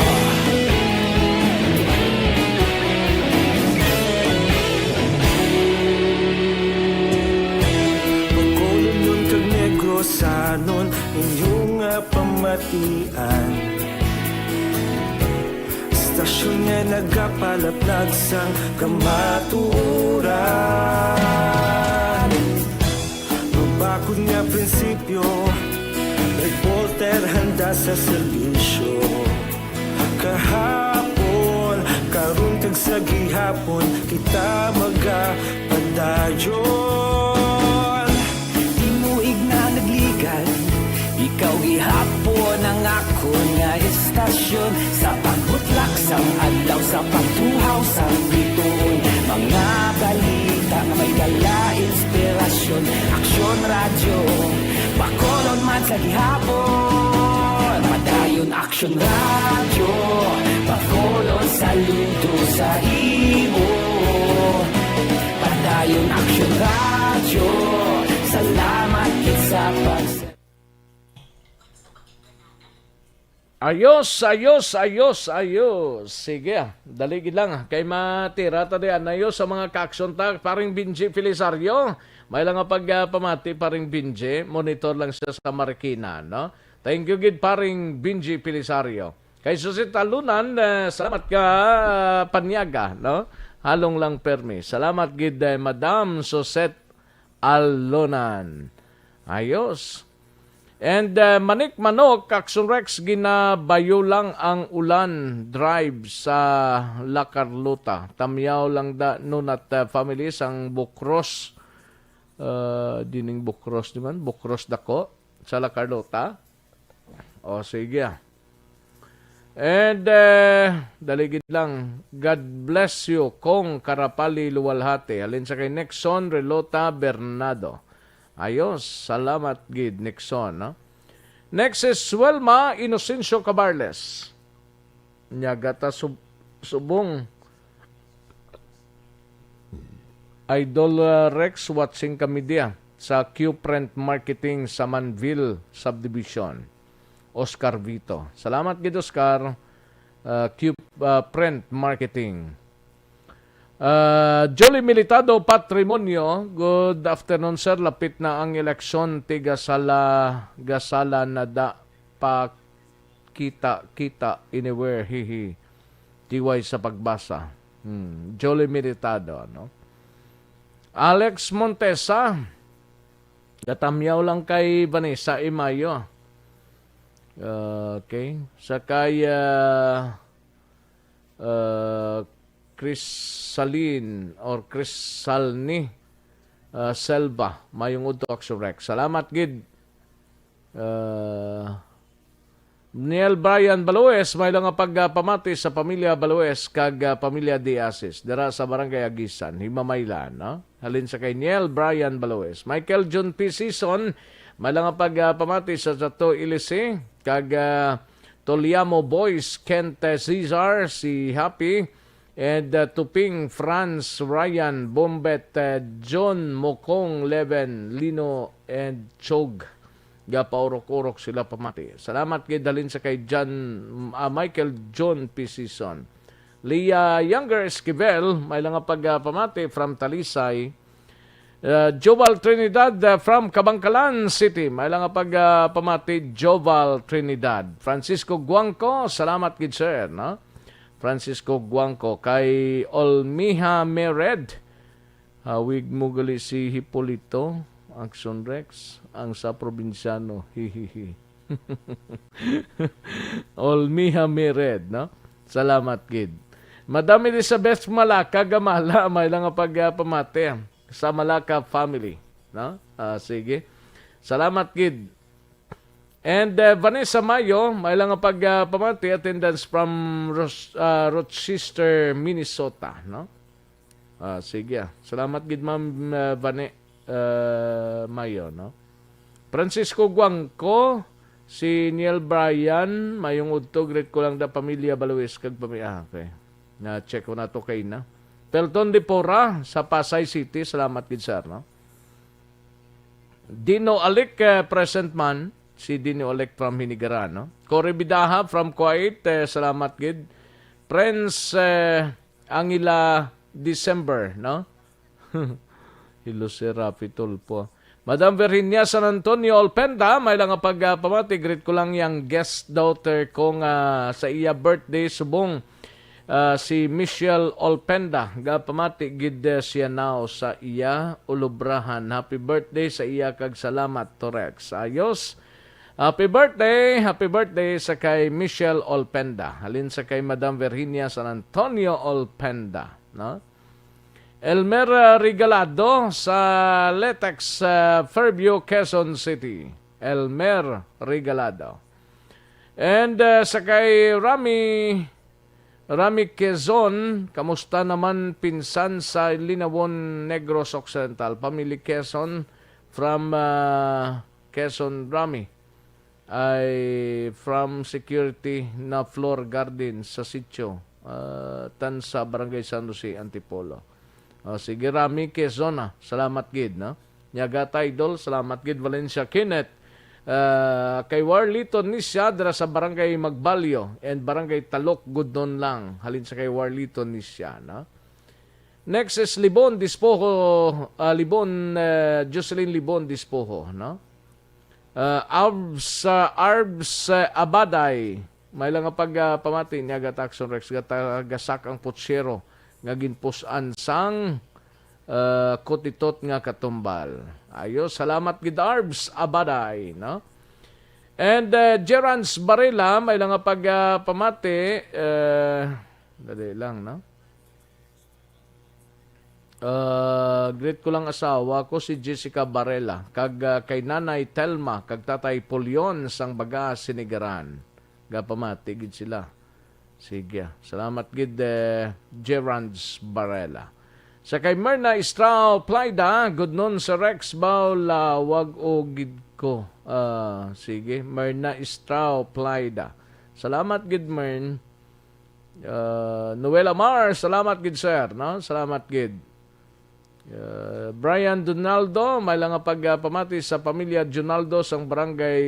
Bacolodnon kag Negrosanon, inyo nga pamatian. Istasyon nga nagapalaplag sang kamatuoran. Mabakod nga prinsipyo, reporter handa sa serbisyo. Kahapon, karon kag sa gihapon, kita magapadayon. Tinuig na nagligad, ikaw gihapon ang akon nga istasyon. Sa pagbutlak sang adlaw, sa pagtuhaw sang bituon, mga balita nga may dala inspirasyon. Aksyon Radyo, Bacolod man sa gihapon. Padayon Aksyon Radyo, Bacolod saludo sa imo. Padayon Aksyon Radyo, salamat gid sa pag- Ayos, ayos, ayos, ayos. Sige, ah. Dali gid lang, ah. Kay matira ta di, anayo sa mga kaaksyon ta, paring Benji Felisario. May lang nga pag, ah, pamati, paring Benji. Monitor lang siya sa Marikina, no? Thank you gid, paring Benji Felisario. Kay Susit Alunan, eh, salamat ka, ah, panyaga, no? Halong lang permi. Salamat gid, eh, Madam Suset Alonan. Ayos. And, uh, Manik Manok, Action Rex, ginabayo lang ang ulan, drive sa La Carlota. Tamyaw lang da, Nunat, uh, family, sang Bukros. Uh, dining Bukros naman, Bukros Dako, sa La Carlota. O, sige, ah. And, eh, dali gid lang. God bless you, Kong Karapali Luwalhati. Halin sa kay Nixon Relota Bernardo. Ayos, salamat gid, Nixon, no? Next is Wilma Inocencio Cabarles. Nyaga ta sub-, subong. Idol, uh, Rex, watching kami diya sa Q Print Marketing sa Manville Subdivision. Oscar Vito. Salamat gid, Oscar. Uh, Q, uh, Print Marketing. Uh, Jolly Militado Patrimonio, good afternoon, sir. Lapit na ang eleksyon, tiga sala, gasala na da pa kita, kita anywhere, hihi. Tiway sa pagbasa. Hmm, Jolly Militado, no? Alex Montesa, gatamyaw lang kay Vanessa Imayo. Okay. Sa kay, ah, ah, Crisalin or Crisalni, ah, Selva, mayong udto, Action Rex. Salamat gid. Ah, Niel Brian Baloes, may lang nga pagpamati sa pamilya Baloes kag, ah, pamilya Diasis, dira sa Barangay Agisan, Himamaylan, no? Halin sa kay Niel Brian Baloes. Michael John P. Sison, may lang nga pagpamati sa Chato Ilisi kag, ah, Toliamo Boys, Kent, eh, Cesar, si Happy, and, uh, Tuping, Franz, Ryan, Bombet, uh, John, Mokong, Leven, Lino, and Chog. Gapaurok-urok sila pamati. Salamat gid halin sa kay John, uh, Michael John P. Sison. Leah Younger Esquivel, may lang nga pag, uh, pamati from Talisay. Uh, Joval Trinidad, uh, from Kabankalan City. May lang nga pag, uh, pamati, Joval Trinidad. Francisco Guangco, salamat gid, sir, no? Francisco Guangco, kay Olmiha Mered. Hawig mo gali si Hipolito, Action Rex, ang sa probinsyano. Hihihi. Olmiha Mered, no? Salamat gid. Madam Elizabeth Malaka Gamala, may lang nga pag, ah, pamati sa Malaka family, no? Ah, sige. Salamat gid. And, uh, Vanessa Mayo, may lang nga pag, uh, pamati, attendance from Ros-, uh, Rochester, Minnesota, no? Ah, sige, ah. Salamat gid, Ma'am, uh, Vane-, uh, Mayo, no? Francisco Guangco, si Neil Bryan, mayong udto, greet ko lang da pamilya Baluis kag pami-, ah, okay. Na-check ko na to kay na. Pelton Dipora sa Pasay City, salamat gid, sir, no? Dino Alic, eh, present man. Si Dini Olek from Hinigaran, no? Cory Bidaha from Kuwait, eh, salamat gid. Prince, eh, Angela December, no? Hello, Sir Rafi Tulfo. Madam Virginia San Antonio Olpenda, may lang nga pagpamati, greet ko lang yang guest daughter ko nga sa iya birthday subong, ah, si Michelle Olpenda. Gapamati gid, eh, siya now sa iya ulubrahan. Happy birthday sa iya kag salamat, Torex. Ayos. Happy birthday, happy birthday sa kay Michelle Olpenda. Halin sa kay Madam Virginia San Antonio Olpenda, no? Elmer, ah, Regalado sa Letex, ah, Fairview, Quezon City. Elmer Regalado. And, ah, sa kay Rami, Rami Quezon, kamusta naman pinsan sa Linawon, Negros Occidental? Family Quezon from, ah, Quezon, Rami. Ay from security na floor garden sa sitio, ah, tan sa Barangay San Jose, Antipolo. Ah, sige, Rami Quezon, ah. Salamat gid, no? Nyaga Taidol, salamat gid, Valencia Kenneth. Ah, kay Warlito Nisya, dira sa Barangay Magbalyo and Barangay Talok, gudnon lang. Halin sa kay Warlito Nisya, no? Next is Libon Dispoho, ah, Libon, eh, Jocelyn Libon Dispoho, no? Ah, Arbs, ah, Arbs, ah, Abaday. May lang nga pag, ah, pamati niya, Gataxon Rex, gata-, gasak ang putsero nga ginpusan sang, ah, kutitot nga katumbal. Ayo, salamat gid, Arbs Abaday, no? And, ah, Gerans Barela, may lang nga pag, ah, pamati, eh, dali lang, no? Ah, greet ko lang asawa ko si Jessica Barela, kag, ah, kay Nanay Telma, kag Tatay Pulion sang Baga, Sinigaran. Gapamati gid sila. Sige, ah. Salamat gid, eh, Gerans Barela. Sa kay Merna Istrao Plaida, gudnon sa Rex Bao, lawag o gid ko. Ah, sige, Merna Istrao Plaida. Salamat gid, Mern. Ah, Noel Amar, salamat gid, sir, no? Salamat gid. Ah, Brian Donaldo, may lang nga pagpamati sa pamilya Donaldo sang barangay,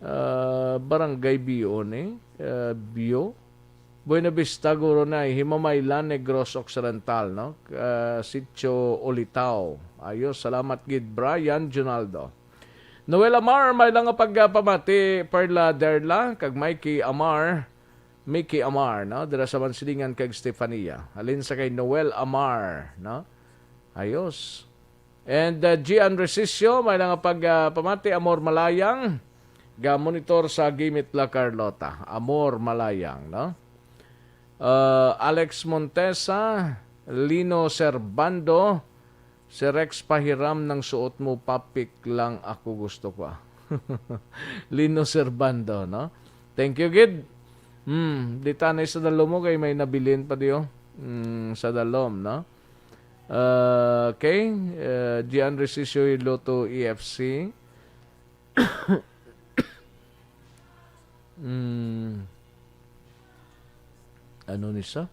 ah, barangay Bio ni, ah, Bio. Buena Vista, guro na, Himamaylan, Negros Occidental, no? Ah, Sitio Olitao. Ayos, salamat gid, Brian Donaldo. Noel Amar, may lang nga pagpamati, Perla Derla, kag Mikey Amar, Mickey Amar, no? Dira sa Mansilingan kag Stefania. Halin sa kay Noel Amar, no? Ayos. And, uh, Gian Resisio, may lang nga pag, uh, pamati, Amor Malayang, ga monitor sa Gimit, La Carlota. Amor Malayang, no? Uh, Alex Montesa, Lino Serbando, "Si Rex, pahiram ng suot mo, papik lang ako gusto ko, ah." Lino Serbando, no? Thank you, gid. Hmm, di tanay sa dalom mo kay may nabilin pa diyo. Hmm, sa dalom, no? Uh, okay, uh, Gian Resisio, Iloto E F C. Hmm. Ano ni sa?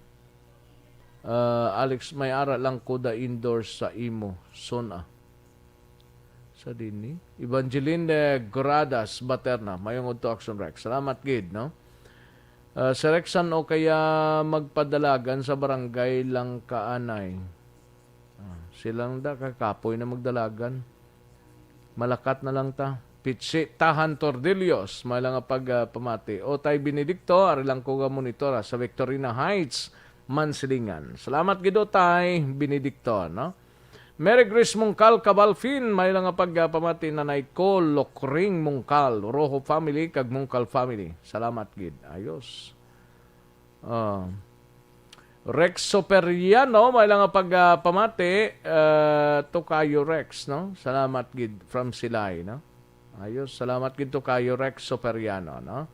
Ah, Alex, may ara lang ko da endorse sa imo, Sona. Sa dini? Evangeline, eh, Gradas Baterna, mayong udto, Action Rex. Salamat gid, no? Ah, si Rex, san o kaya magpadalagan sa barangay lang kaanay? Ah, silang da kakapoy na magdalagan. Malakat na lang ta. Pitsi Tahan Tordillos, may lang nga pag, ah, pamati. Otay Benedicto, ari lang ko ga monitor, ah, sa Victorina Heights, Mansilingan. Salamat gid, Otay Benedicto, no? Mary Grace Mungkal Cabalfin, may lang nga pag, ah, pamati, Nanay ko, Lokring Mungkal, Rojo family, kag Mungkal family. Salamat gid. Ayos. Ah. Rex Superiano, may lang nga pag, ah, pamati, ah, Tokayo Rex, no? Salamat gid from Silay, no? Ayos, salamat gid, Tokayo Rex Superiano, no?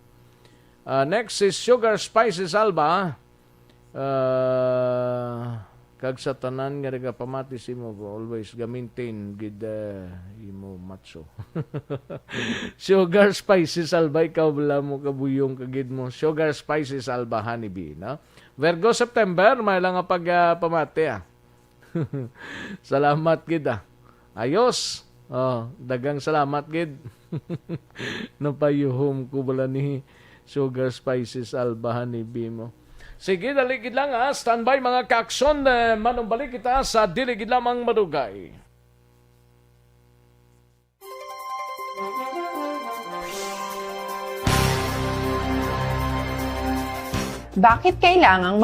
Ah, next is Sugar Spices Alba. Ah, kag sa tanan nga nagapamati sa imo, always ga-maintain gid, ah, imo macho. Sugar Spices Alba, ikaw bala mo kabuyong ka gid mo. Sugar Spices Alba, Honeybee, no? Virgo September, may lang nga pag, ah, pamati, ah. Salamat gid, ah. Ayos. Oh, daghang salamat gid. Napayuhom ko bala ni Sugar Spices Alba, Honey Bee mo. Sige, dali gid lang, ha. Standby, mga kaaksyon. Eh, manumbalik kita sa dili gid lamang madugay. Bakit kailangang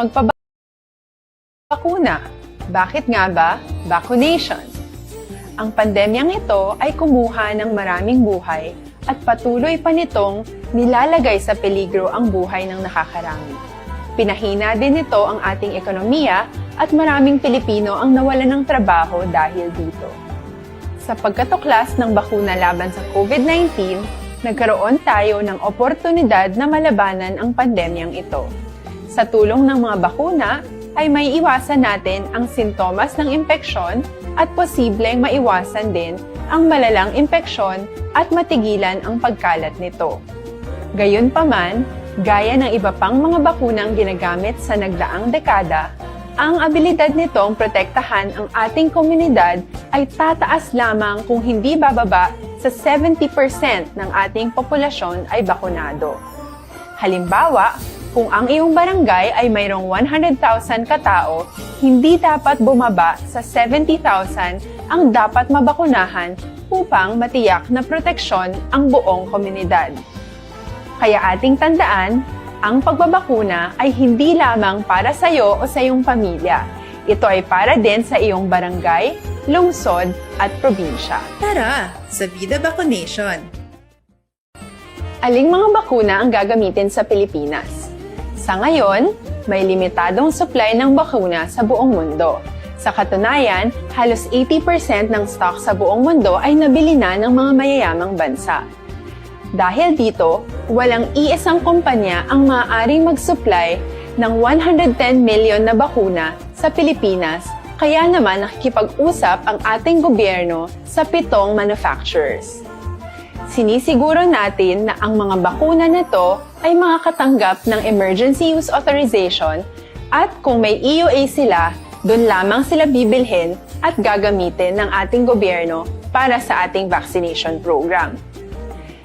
magpabakuna? Bakit nga ba vaccination? Ang pandemyang ito ay kumuha ng maraming buhay at patuloy pa nitong nilalagay sa peligro ang buhay ng nakakarami. Pinahina din nito ang ating ekonomiya at maraming Pilipino ang nawalan ng trabaho dahil dito. Sa pagkatuklas ng bakuna laban sa COVID nineteen, nagkaroon tayo ng oportunidad na malabanan ang pandemyang ito. Sa tulong ng mga bakuna, ay maiiwasan natin ang sintomas ng impeksyon at posibleng maiwasan din ang malalang impeksyon at matigilan ang pagkalat nito. Gayunpaman, gaya ng iba pang mga bakunang ginagamit sa nagdaang dekada, ang abilidad nitong protektahan ang ating komunidad ay tataas lamang kung hindi bababa sa seventy percent ng ating populasyon ay bakunado. Halimbawa, kung ang iyong barangay ay mayroong one hundred thousand katao, hindi dapat bumaba sa seventy thousand ang dapat mabakunahan upang matiyak na proteksyon ang buong komunidad. Kaya ating tandaan, ang pagbabakuna ay hindi lamang para sa iyo o sa iyong pamilya. Ito ay para din sa iyong barangay, lungsod, at probinsya. Tara, sa Vida Vaccination! Aling mga bakuna ang gagamitin sa Pilipinas? Sa ngayon, may limitadong supply ng bakuna sa buong mundo. Sa katunayan, halos eighty percent ng stock sa buong mundo ay nabili na ng mga mayayamang bansa. Dahil dito, walang iisang kumpanya ang maaaring mag-supply ng one hundred ten million na bakuna sa Pilipinas, kaya naman nakikipag-usap ang ating gobyerno sa pitong manufacturers. Sinisiguro natin na ang mga bakuna na to ay makakatanggap ng emergency use authorization at kung may E U A sila, doon lamang sila bibilhin at gagamitin ng ating gobyerno para sa ating vaccination program.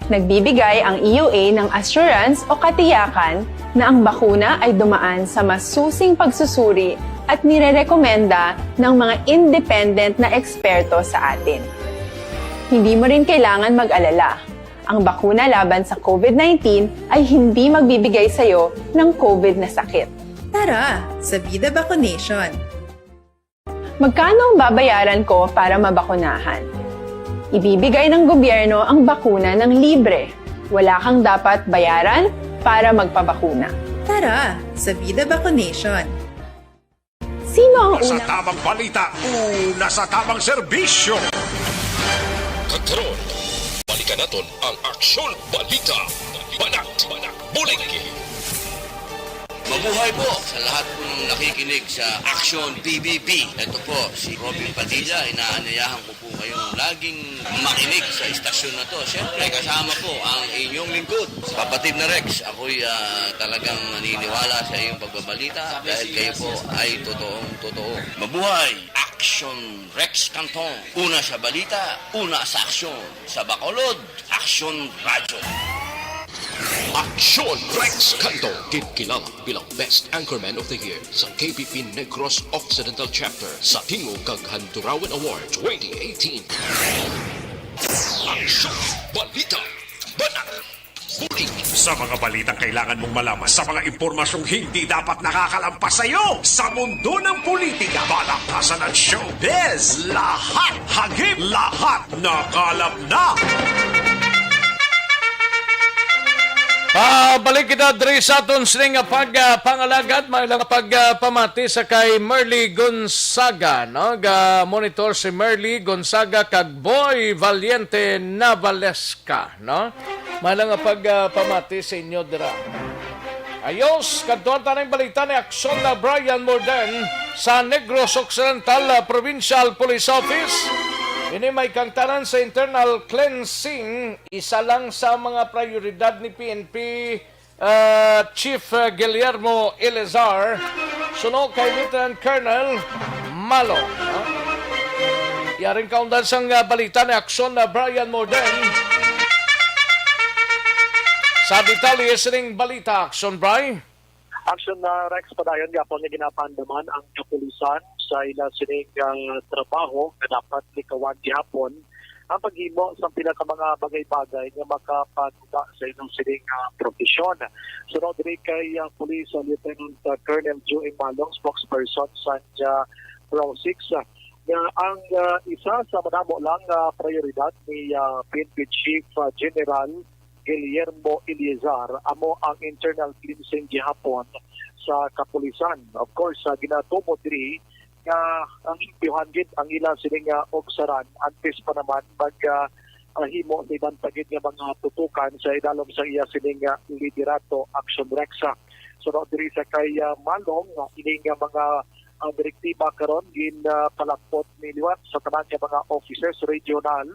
Nagbibigay ang E U A ng assurance o katiyakan na ang bakuna ay dumaan sa masusing pagsusuri at nirerekomenda ng mga independent na eksperto sa atin. Hindi mo rin kailangan mag-alala. Ang bakuna laban sa COVID nineteen ay hindi magbibigay sa iyo ng COVID na sakit. Tara, sa Vida Vaccination! Magkano ang babayaran ko para mabakunahan? Ibibigay ng gobyerno ang bakuna ng libre. Wala kang dapat bayaran para magpabakuna. Tara, sa Vida Vaccination! Sino ang Una sa unang tamang balita, una sa tamang serbisyo. Kag karon, balikan naton ang Aksyon Balita. Banat, banat, bulig. Mabuhay po sa lahat po ng nakikinig sa Aksyon P B B. Ito po si Robin Padilla, inaanyayahan ko po kayong laging makinig sa istasyon na to. Siyempre, kasama po ang inyong lingkod, Papatid na Rex. Ako'y ah, talagang naniniwala sa iyong pagbabalita dahil kayo po ay totoong totoo. Mabuhay! Aksyon Rex Canton. Una sa balita, una sa aksyon. Sa Bacolod, Aksyon Radyo. Aksyon Rex Canton, ginkilala bilang Best Anchorman of the Year sa K P P Negros Occidental Chapter sa Tingog kag Handurawan Award twenty eighteen. Aksyon, balita, banat, bulig. Sa mga balitang kailangan mong malaman, sa mga impormasyong hindi dapat nakakalampas sa iyo, sa mundo ng politika, balaktasan ng showbiz, lahat hagip, lahat nakalap na. Pabalik kita diri sa aton sini nga pag, ah, pangalagad, may lang pag, ah, pamati sa kay Merly Gonzaga, no? Ga monitor si Merly Gonzaga kag Boy Valiente Navalesca, no? May lang nga pag, ah, pamati sa inyo dira. Ayos, kadtuan ta ning balita ni Aksyon na Brian Morden sa Negros Occidental, ah, Provincial Police Office. Ini may kangtanan sa internal cleansing, isa lang sa mga prioridad ni P N P, ah, Chief, ah, Guillermo Elizar, suno kay Lieutenant Colonel Malo, ah. Yaring kaundan sang, ah, balita ni Aksyon na Brian Morden. Sa detalye sining balita, Aksyon Bry. Aksyon na Rex, padayon gihapon nga ginapaandaman ang kapulisan sa ila sining, ah, trabaho nga dapat likawan gihapon ang paghimo sa pila ka mga bagay-bagay nga makapanuga sa ilang sining, ah, profesyon. Suno diri kay, ah, Police, ah, Lieutenant, ah, Colonel Joey Malong, spokesperson sa, ah, Pro Six, ah, nga ang, ah, isa sa madamo lang nga prioridad ni, ah, P N P Chief, ah, General Guillermo Eleazar amo ang internal cleansing gihapon sa kapulisan. Of course, sa ginatumod diri nga ang limpyuhan gid ang ila sini nga obsaran antes pa naman mag, ah, ah, himo sa iban pa gid nga mga tutukan sa idalom sa iya sining, ah, liderato, Action Rex. Suno diri sa kay, ah, Malong, ah, ini nga mga, ah, direktiba karon gin, ah, palakpot ni liwat sa tanan nga mga officers regional,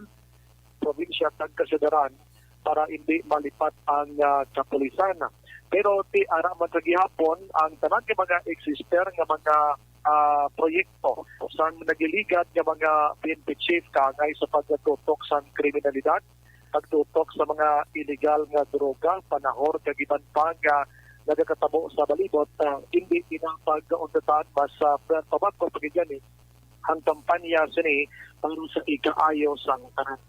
probinsya kag kasadaran para hindi malipat ang, ah, kapulisan. Pero ti ara man sa gihapon ang tanan nga mga exister nga mga, ah, proyekto sang nagiligad nga mga P N P chief kaangay sa pagtutok sang kriminalidad, pagtutok sa mga iligal nga droga, panahor kag iban pa nga nagakatabo sa balibot, ah, hindi ina pag-undatan mas, ah, pabagko pa gid gani ang kampanya sini para sa ikaayo sang tanan.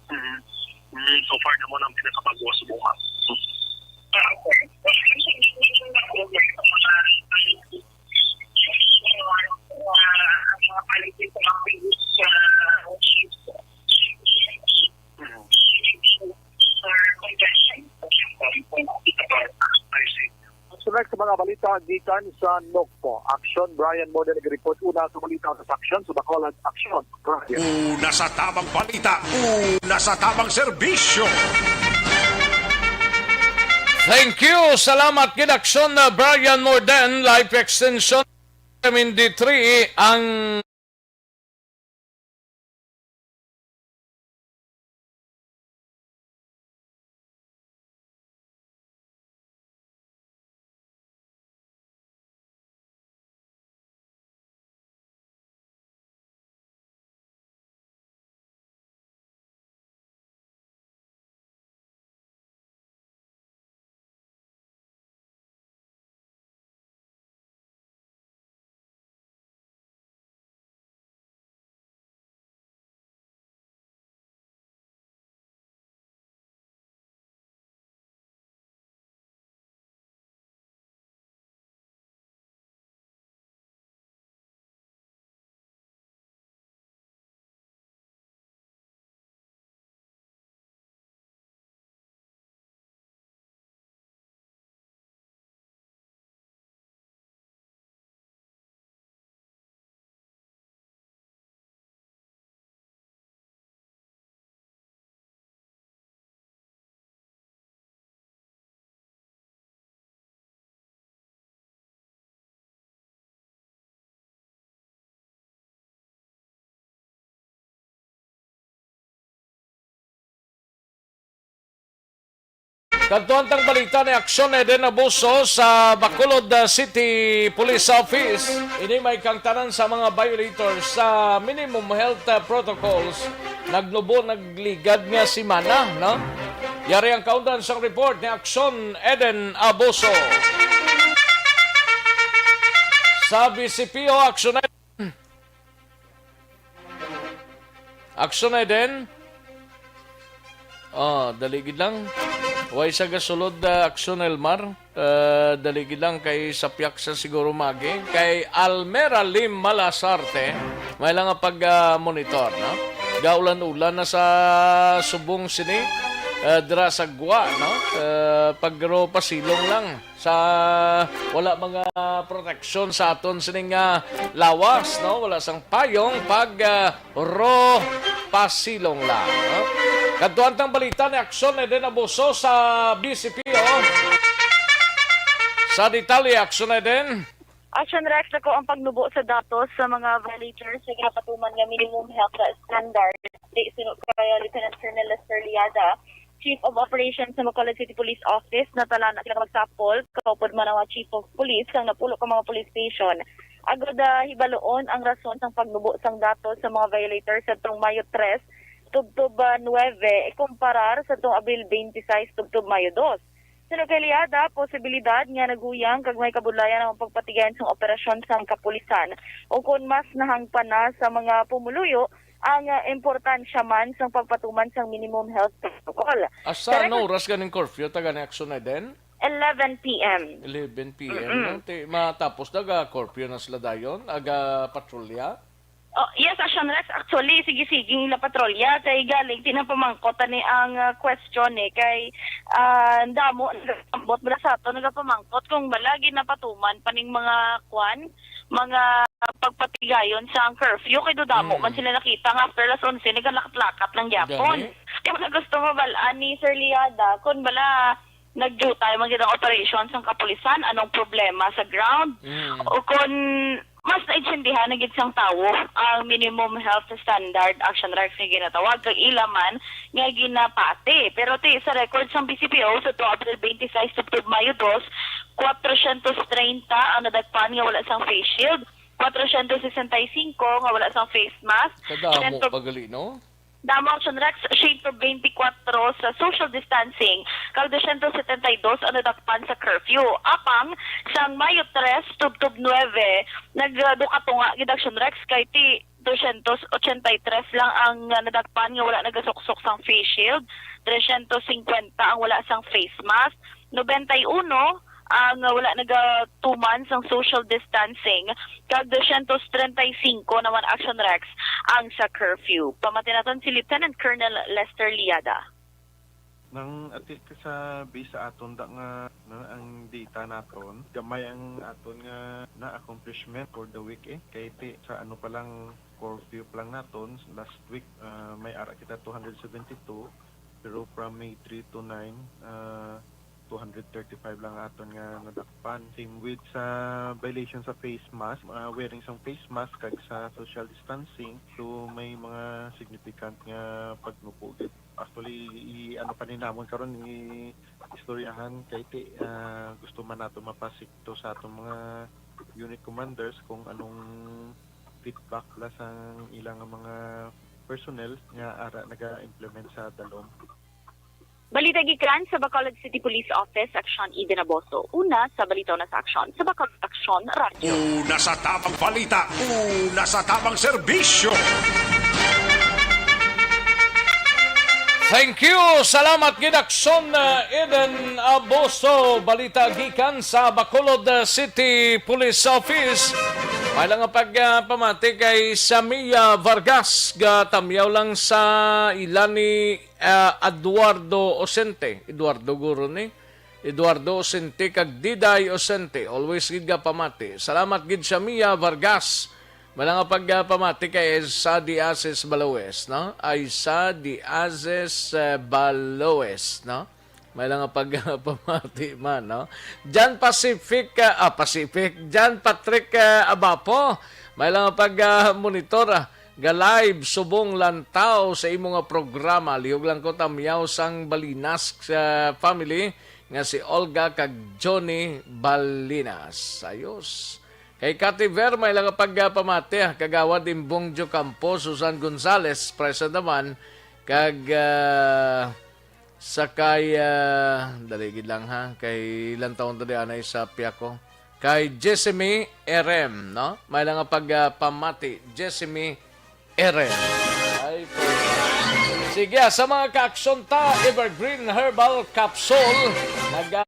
Mm. Mm, so far na mo nang pinakabagwa sa buha. Mm. Sunod sa mga balita gikan sa Nokpo, Action Brian Morden nagreport. Una sa balita sa Action sa Bacolod, Action Brian. Una sa tabang balita, una sa tabang serbisyo. Thank you. Salamat gid, Action na Brian Morden, Life Extension, vitamin D three ang Kadtuan tang balita ni Aksyon Eden Abuso sa Bacolod, uh, City Police Office. Ini may kangtanan sa mga violators sa minimum health, uh, protocols. Naglubo, nagligad nga semana, no? Yari ang kaundan sang report ni Aksyon Eden Abuso. Sa B C P O, Aksyon Action Eden. Oh, dali gid lang. Way sa gasulod, ah, Action Elmar. Ah, dali gid lang kay sa piyaksa siguro magi. Kay Almera Lim Malasarte, may lang nga pag, ah, monitor, no? Gaulan-ulan na sa subong sini, ah, dira sa Gwa, no? Ah, pag ro pasilong lang. Sa wala mga proteksyon sa aton sining, ah, lawas, no? Wala sang payong pag, ah, ro pasilong lang, no? Kadtuan tang balita ni Aksyon Eden Abuso sa B C P O. Sa detalye, Action Eden. Action Rex, ako ang pagnubo sa datos sa mga violators sa ginapatuman nga minimum health standard. Di sino kaya Lieutenant Colonel Lester Liada, Chief of Operations sa Bacolod City Police Office, natala na sila magsapol, kaupod man ang mga Chief of Police sang napulo ka mga police station. Agod ah, hibaluon ang rason sang pagnubo sang datos sa mga violators sa tong Mayo tres tubtob ah, nuebe, ikumparar sa tong Abril twenty-six tubtob Mayo dos. Suno kay Liada, posibilidad nga naguyang kag may kabudlayan ang pagpatigayon sang operasyon sang kapulisan, o kon mas nahangpan na sa mga pumuluyo ang ah, importansya man sang pagpatuman sang minimum health protocol. Hasta Correct. Ano oras ganing curfew ta gani, Action Eden? Eleven p m. Eleven p m, Mm-mm. No? Ti, matapos na ga curfew na sila dayon, aga patrolya? Oh, yes, Action Rex. Actually, sige-sige ang ila patrolya. Kay galing, tinapamangkot ani ang ah, question eh. Kay ah, damo, nagapamangkot, mula sa ato, nagapamangkot kung bala ginapatuman pa ning mga kwan, mga pagpatigayon sa ang curfew. Kay do damo Mm. man sila nakita nga after las onse, nagalakat-lakat lang gyapon. Gani? Kaya wala gusto mo bala ni Sir Liada, kung bala nagdiutay man gid ang operation sang kapulisan, anong problema sa ground? Mm. O kon mas naintindihan na gid sang tawo ang minimum health standard, Action Rex nga ginatawag, kag ila man nga ginapati. Pero ti sa record sang B C P O, sa tuong April twenty-six tubtob Mayo dos, kwatrocientos treinta ang nadakpan nga wala sang face shield, kwatrocientos sesenta y cinco nga wala sang face mask, Kadamo siyento pa gali, no? Damo, Action Rex, siyento beintikwatro sa social distancing, kag dosyentos setenta y dos ang nadakpan sa curfew. Apang, sang Mayo tres tubtob nuebe, nagdukatunga gid, Action Rex, kay ti dosyentos ochenta y tres lang ang, ah, nadakpan nga wala nagasuksok sang face shield, tresyentos singkwenta ang wala sang face mask, nobenta y uno ang wala nagatuman sang social distancing, kag dosyentos treinta y cinco naman, Action Rex, ang sa curfew. Pamati naton si Lieutenant Colonel Lester Liada. Nang ati ka sa base sa aton da nga, na, ang data naton, gamay ang aton nga na accomplishment for the week eh. Kay ti, sa ano pa lang, curfew pa lang naton last week, ah, may ara kita two hundred seventy-two, pero from May three to nine, ah, two hundred thirty-five lang aton nga nadakpan. Same with sa violation sa face mask, ah, wearing sang face mask kag sa social distancing. So, may mga significant nga pagnubo gid. Actually, i-, ano pa ni namon karon, i-istoryahan kay ti, ah, gusto man nato mapasikto sa atong mga unit commanders kung anong feedback la sang ilang mga personnel nga ara naga-implement sa DALOM. Balita gikan sa Bacolod City Police Office, Action Eden Aboso. Una sa balita, una sa aksyon, sa Bacolod Aksyon Radio. Una sa tabang balita, una sa tabang serbisyo. Thank you. Salamat gid, Aksyon, uh, Eden Aboso. Balita gikan sa Bacolod, uh, City Police Office. May lang nga pag, uh, pamati kay Samia Vargas, ga tamyaw lang sa ila ni, uh, Eduardo Osente. Eduardo guro ni. Eduardo Osente kag Diday Osente. Always gid ga pamati. Salamat gid, Samia Vargas. May lang nga pag, uh, pamati kay Isa Diazes Baloes, no? Isa Diazes, uh, Baloes, no? May lang nga pag, uh, pamati man, no? Jan Pacific, uh, ah, Pacific. Jan Patrick, uh, Abapo. May lang nga pag, uh, monitor, ah, ga live subong lantaw sa imo nga programa. Lihog lang ko tamyaw sang Balinas, uh, family nga si Olga kag Johnny Balinas. Ayos. Kay Kati Ver, may lang nga pag, ah, pamati, ah, Kagawad Imbong Diocampo, Susan Gonzales, present naman, kag, ah, sa kay, ah, dali gid lang ha, kay ilang taon to di anay sa piya ko. Kay Jessamy Erem, no? May lang nga pag, ah, pamati, Jessamy Erem. Ay, po. Sige, ah, sa mga kaaksyon ta, Evergreen Herbal Capsule, nag-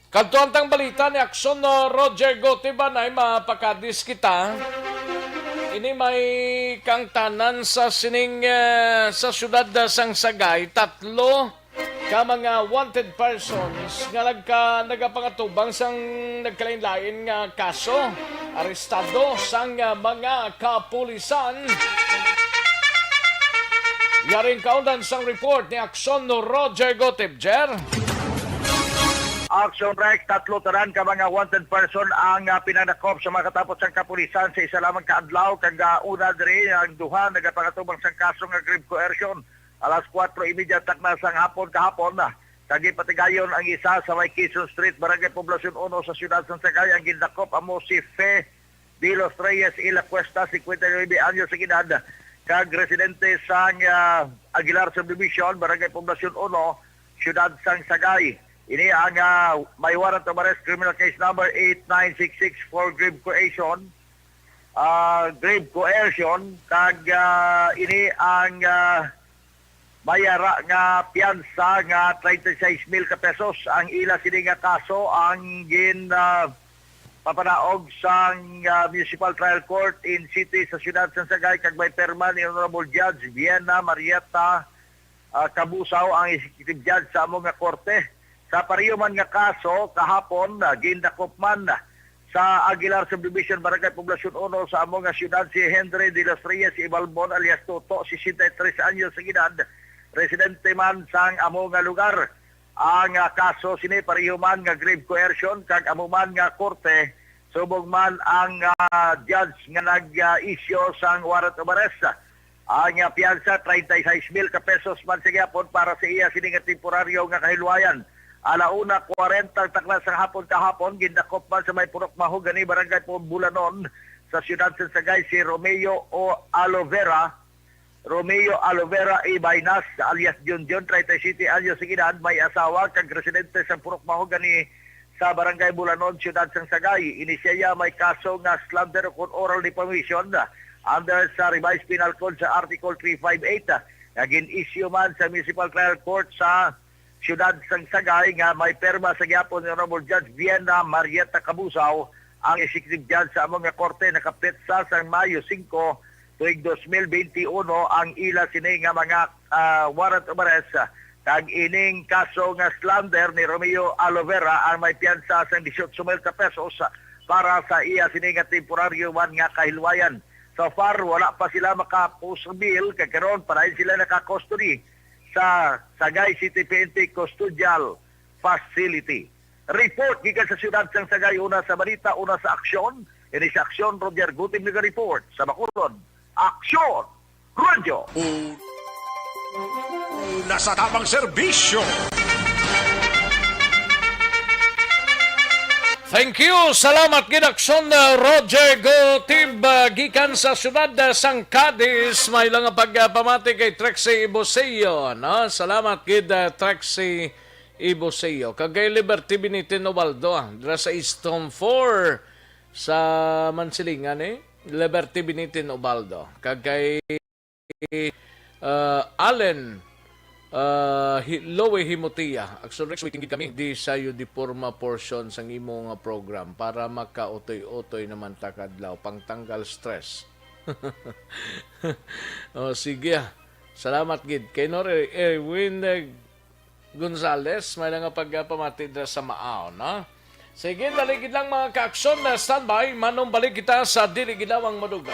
Kadto ang tang balita ni Aksyon, no, Roger Gotibanay, mapakadis kita. Ini may kangtanan sa sining, eh, sa siyudad sang Sagay, tatlo ka mga wanted persons nga nagka-, nagapangatubang sang nagkalain-lain nga kaso, arestado sang, ah, mga kapulisan. Yaring kaundan sang report ni Aksyon, no, Roger Gotib. Jer. Action Rex, tatlo tanan ka mga wanted person ang, ah, pinanakop sa mga katapos sang kapulisan sa isa lamang ka adlaw, kag, ah, una diri ang duha nagapangatubang sang kaso nga grave coercion. Alas kuwatro y media takna sang hapon kahapon, ah, kag gipatigayon ang isa sa may Quezon Street, Barangay Poblacion Uno sa siyudad sang Sagay. Ang gindakop amo si Fe de los Reyes y la Cuesta, cincuenta y nueve anyos ang edad, kag residente sang, ah, Aguilar Subdivision, Barangay Poblacion Uno, Siyudad sang Sagay. Ini ang, ah, may warrant of arrest, criminal case number eight nine six six for grave coercion. Ah, grave coercion, kag, ah, ini ang, ah, may ara nga piyansa nga treinta y seis mil ka pesos. Ang ila sini nga kaso ang gin, ah, papanaog sang, ah, Municipal Trial Court in City sa siyudad sang Sagay, kag may perma ni Honorable Judge Vienna Marietta, ah, Kabusaw ang executive judge sa amo nga korte. Sa pareho man nga kaso, kahapon, ah, gindakop man sa Aguilar Subdivision, Barangay Poblacion Uno sa amo nga siyudad si Henry de los Reyes Ibalbon alias Toto, sesenta y tres anyos ang edad, residente man sang amo nga lugar. Ang, ah, kaso sini pareho man nga grave coercion, kag amo man nga korte subong man ang, ah, judge nga nag, ah, issue sang warrant of arrest. Ang, ah, piyansa, treinta y seis mil ka pesos man sa gihapon para sa iya sini nga temporaryo nga kahilwayan. Ala una kuwarenta ang takna sang hapon kahapon, gindakop man sa may Purok Mahogany, Barangay Bulanon, sa siyudad sa Sagay, si Romeo O. Alovera, Romeo Alovera Ibainas, alias Junjun, treinta y siete anyos ang edad, may asawa kag residente sa Purok Mahogany sa Barangay Bulanon, Siyudad sang Sagay. Ini siya may kaso nga slander ukon oral defamation under sa Revised Penal Code sa Article three five eight, nga gin-issue man sa Municipal Trial Court sa Siyudad sang Sagay, nga may perma sa gihapon ni Honorable Judge Vienna Marietta Cabusaw, ang executive judge sa amo nga korte. Nakapetsa sang Mayo singko, tuig dos mil benti uno, ang ila sini nga mga, ah, warrant of arrest, ah, kag ining kaso nga slander ni Romeo Alovera ang may piyansa sang dieciocho mil ka pesos para sa iya sini nga temporaryo man nga kahilwayan. So far, wala pa sila maka-post bail, kag karon pa rin sila naka-custody sa Sagay City P N P Custodial Facility. Report gikan sa siyudad sang Sagay, una sa balita, una sa aksyon. Ini sa aksyon, Roger Gutim nag-report. Sa Bacolod, Aksyon Radio. U-, una sa tamang serbisyo. Thank you. Salamat gid, Aksyon, uh, Roger Gotib, uh, gikan sa siyudad, uh, sang Cadiz. May lang nga pagpamati kay Trixie Ibuseo, no? Salamat gid, uh, Trixie Ibuseo. Kag kay Liberty Binitin Ubaldo, ah, dira sa East Home four sa Mansilingan, eh. Liberty Binitin Ubaldo. Kag kay, uh, Allen, uh, Hi-, Loe Himutia. Aksyon Rex, waiting gid kami. Di sayo di porma portion sang imo nga program para makautoy-utoy naman ta kadlaw, pangtanggal stress. Oh, sige, ah. Salamat gid. Kay Nor Erwin, eh, Gonzales, may nga pagpamati dira sa Maaw, no? Sige, dali gid lang, mga ka-aksyon, na standby. Manumbalik kita sa dili gid lamang madugay.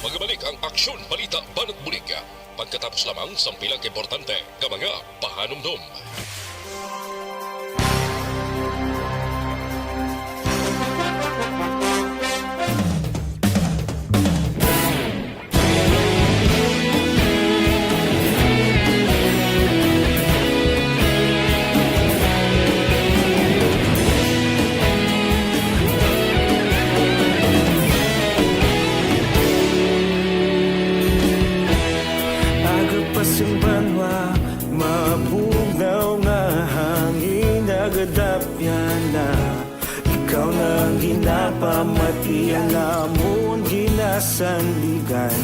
Magbalik ang Aksyon Balita Banat Bulig. Pagkatapos lamang sang pila ka importante nga mga pahanumdom. Aga pa sing banwa, mabugnaw nga hangin, nagadapyan na. Ikaw na ang ginapamati, ang amon ginasandigan.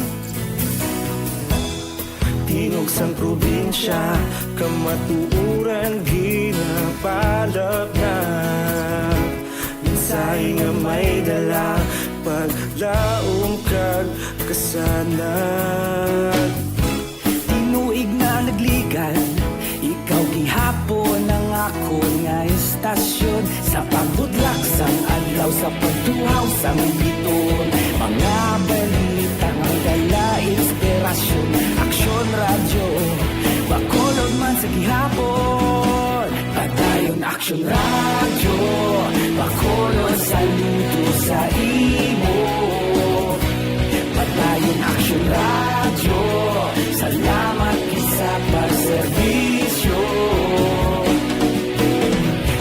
Tingog sang probinsya, kamatuoran ginapalapnag. Mensahe nga may dala, paglaom kag kasanag. Tinuig na nagligan, ikaw gihapon ang akon nga istasyon. Sa pagbudlak sang adlaw, sa pagtuhaw sang bituon, mga balita nga dala inspirasyon. Aksyon Radyo, Bacolod man sa gihapon. Padayon Aksyon Radyo, Bacolod, saludo sa imo. Padayon Aksyon Radyo, salamat gid sa pagserbisyo.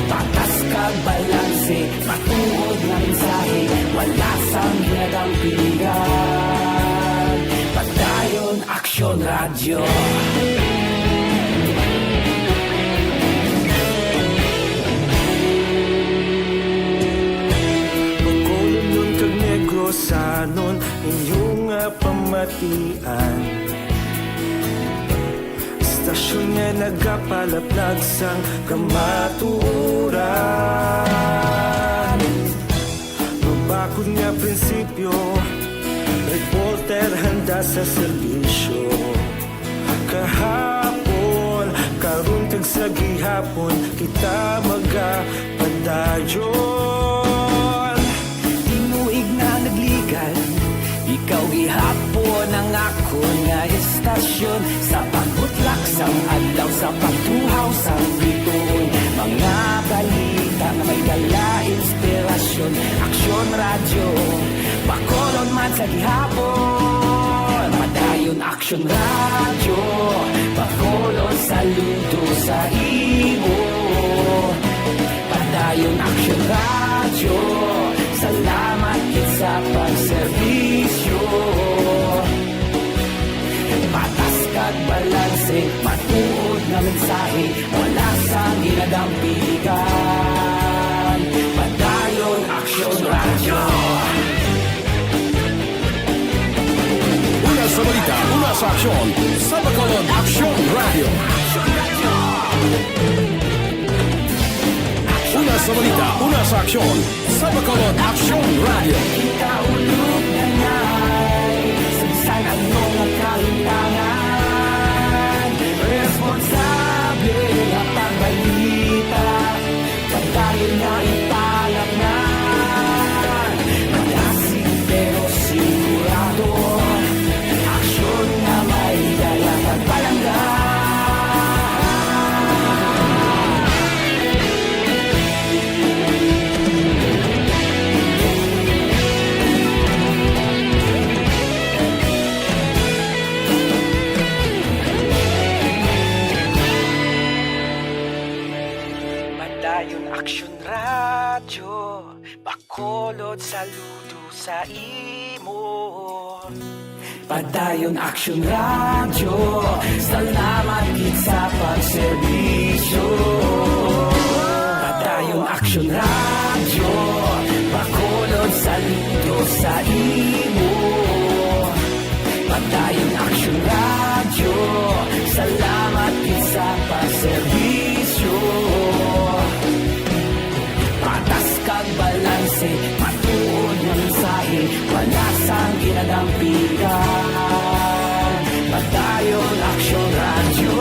Patas kag balanse, matuod nga mensahe, wala sang ginadampigan. Padayon Aksyon Radyo. Bacolodnon kag Negrosanon, inyo nga pamatian. Istasyon nga nagapalaplag sang kamatuoran. Mabakod nga prinsipyo, reporter handa sa serbisyo. Kahapon, karon kag sa gihapon, kita magapadayon. Tinuig na nagligan, ikaw gihapon ang akon nga istasyon. Sa pagbutlak sang adlaw, sa pagtuhaw sang bituon, mga balita nga may dala inspirasyon. Aksyon Radyo, Bacolod man sa gihapon. Padayon Aksyon Radyo, Bacolod, saludo sa imo. Padayon Aksyon Radyo, salamat gid sa pagserbisyo. Patas kag balanse, matuod nga mensahe, wala sang ginadampigan. Padayon Aksyon Radyo. Una sa balita, una sa aksyon, sa Bacolod Aksyon Radyo. Una sa balita, una sa aksyon, sa Bacolod Aksyon Radyo. Kita ulog na ngay, sa bisan ano nga kahimtangan, responsable nga pagbalita. Padayon nga ipalapngan, madasig pero sigurado. Aksyon nga may dala kag palangga. Padayon Aksyon Radyo, Bacolod, saludo sa imo. Padayon Aksyon Radyo, salamat gid sa pagserbisyo. Padayon Aksyon Radyo, Bacolod, saludo sa imo. Padayon Aksyon Radyo, salamat gid sa pagserbisyo. Patas kag balanse, matuod nga mensahe, wala sang ginadampigan. Padayon Aksyon Radyo.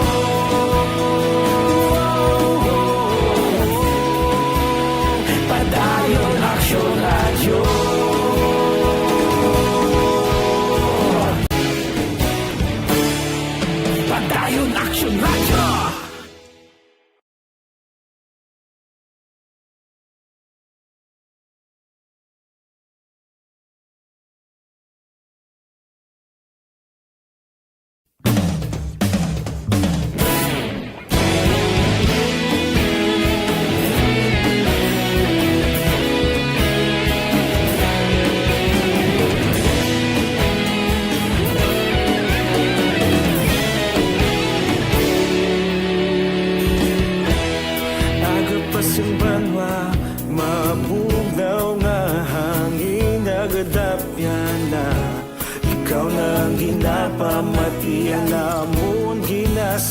Padayon Aksyon Radyo. Padayon Aksyon Radyo.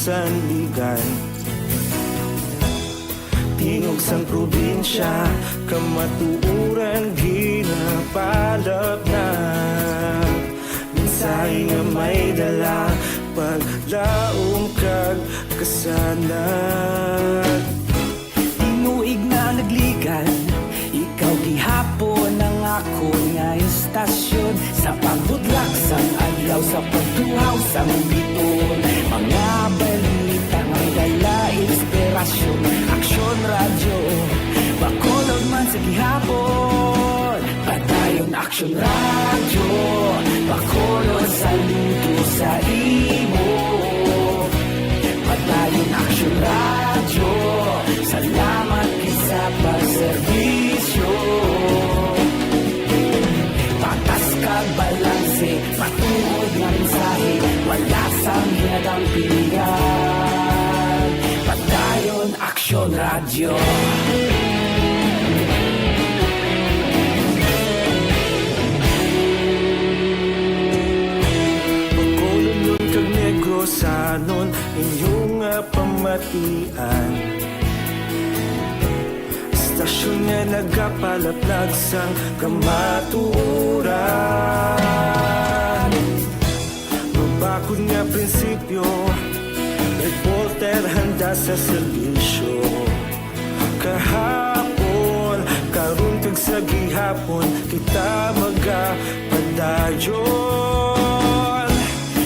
Sandigan. Tingog sang probinsya, kamatuoran ginapalapnag. Mensahe nga may dala, paglaom kag kasanag. Tinuig na nagligan, ikaw gihapon ang akon nga istasyon. Sa pagbutlak sang adlaw, sa pagtuhaw sang biton, mga balita nga may dala inspirasyon. Aksyon Radyo, Bacolod man sa gihapon. Padayon Aksyon Radyo, Bacolod saludo sa imo. Padayon Aksyon Radyo, salamat gid sa pagserbisyo. Patas kag balanse, matuod nga mensahe, wala sang ginadampingan. Padayon Aksyon Radyo. Bacolodnon kag Negrosanon, inyo nga pamatian. Istasyon nga nagapalaplag sang kamatuoran. Mabakod nga prinsipyo, reporter handa sa serbisyo. Kahapon, karon kag sa gihapon, kita magapadayon.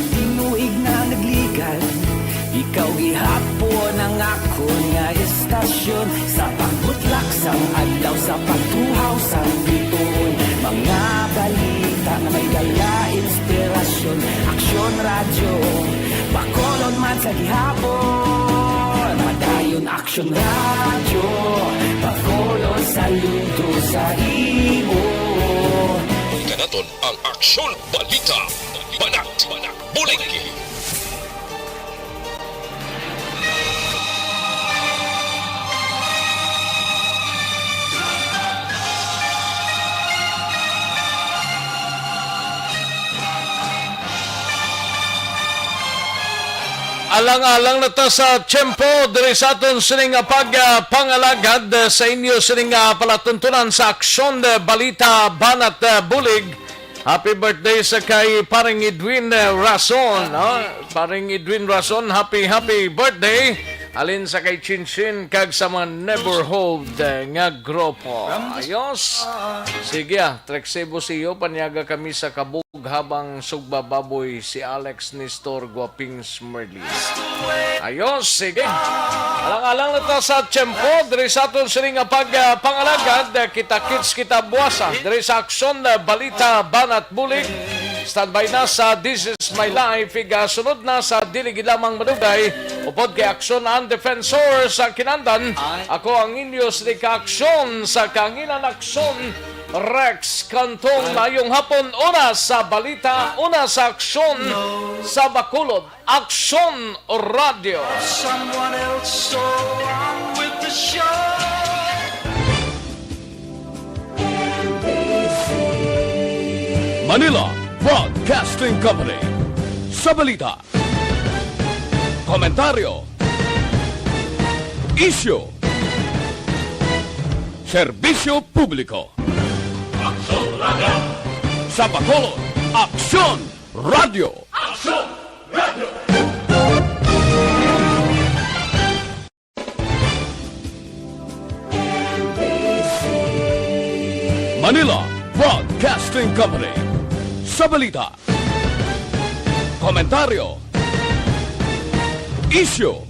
Tinuig na nagligan, ikaw gihapon ang akon nga istasyon. Sa pagbutlak sang adlaw, sa pagtuhaw sang biton, mga balita nga may dala inspirasyon. Aksyon Radyo, Bacolod man sa gihapon. Padayon Aksyon Radyo, Bacolod saludo sa imo. Kanaton ang Aksyon Balita, Banat, Bulig. Alang-alang na ta sa tiyempo diri sa aton sining nga pag, ah, pangalagad, ah, sa inyo sining nga palatuntunan sa Aksyon, ah, Balita, Banat, ah, Bulig. Happy birthday sa kay Paring Edwin, eh, Rason, no? Paring Edwin Rason, happy, happy birthday. Halin sa kay Chinchin kag sa mga neighborhood, eh, nga grupo. Ayos. Sige, ah, Trexie Busio, panyaga kami sa kabug habang sugba baboy si Alex Nestor Guaping Merly. Ayos, sige. Alang-alang na ta sa tiyempo, diri sa aton sini nga pag, ah, pangalagad, ah, kita-kits kita buwasa, diri sa Aksyon, ah, Balita, Banat, Bulig. Standby na sa This Is My Life, igasunod na sa Dili Gid Lamang Madugay, upod kay Aksyon ang Defensor sa Kinandan. Ako ang inyo sini ka Aksyon sa Kanginan Aksyon, Rex Cantong. Mayong hapon, una sa balita, una sa aksyon sa Bacolod. Aksyon Radyo. Someone else, so on with the show. Manila Broadcasting Company. Sa balita, komentaryo, isyu, serbisyo publiko. Aksyon Radyo. Sa Bacolod, Aksyon Radyo. Aksyon Radyo. Manila Broadcasting Company. Sa balita, komentaryo, isyu,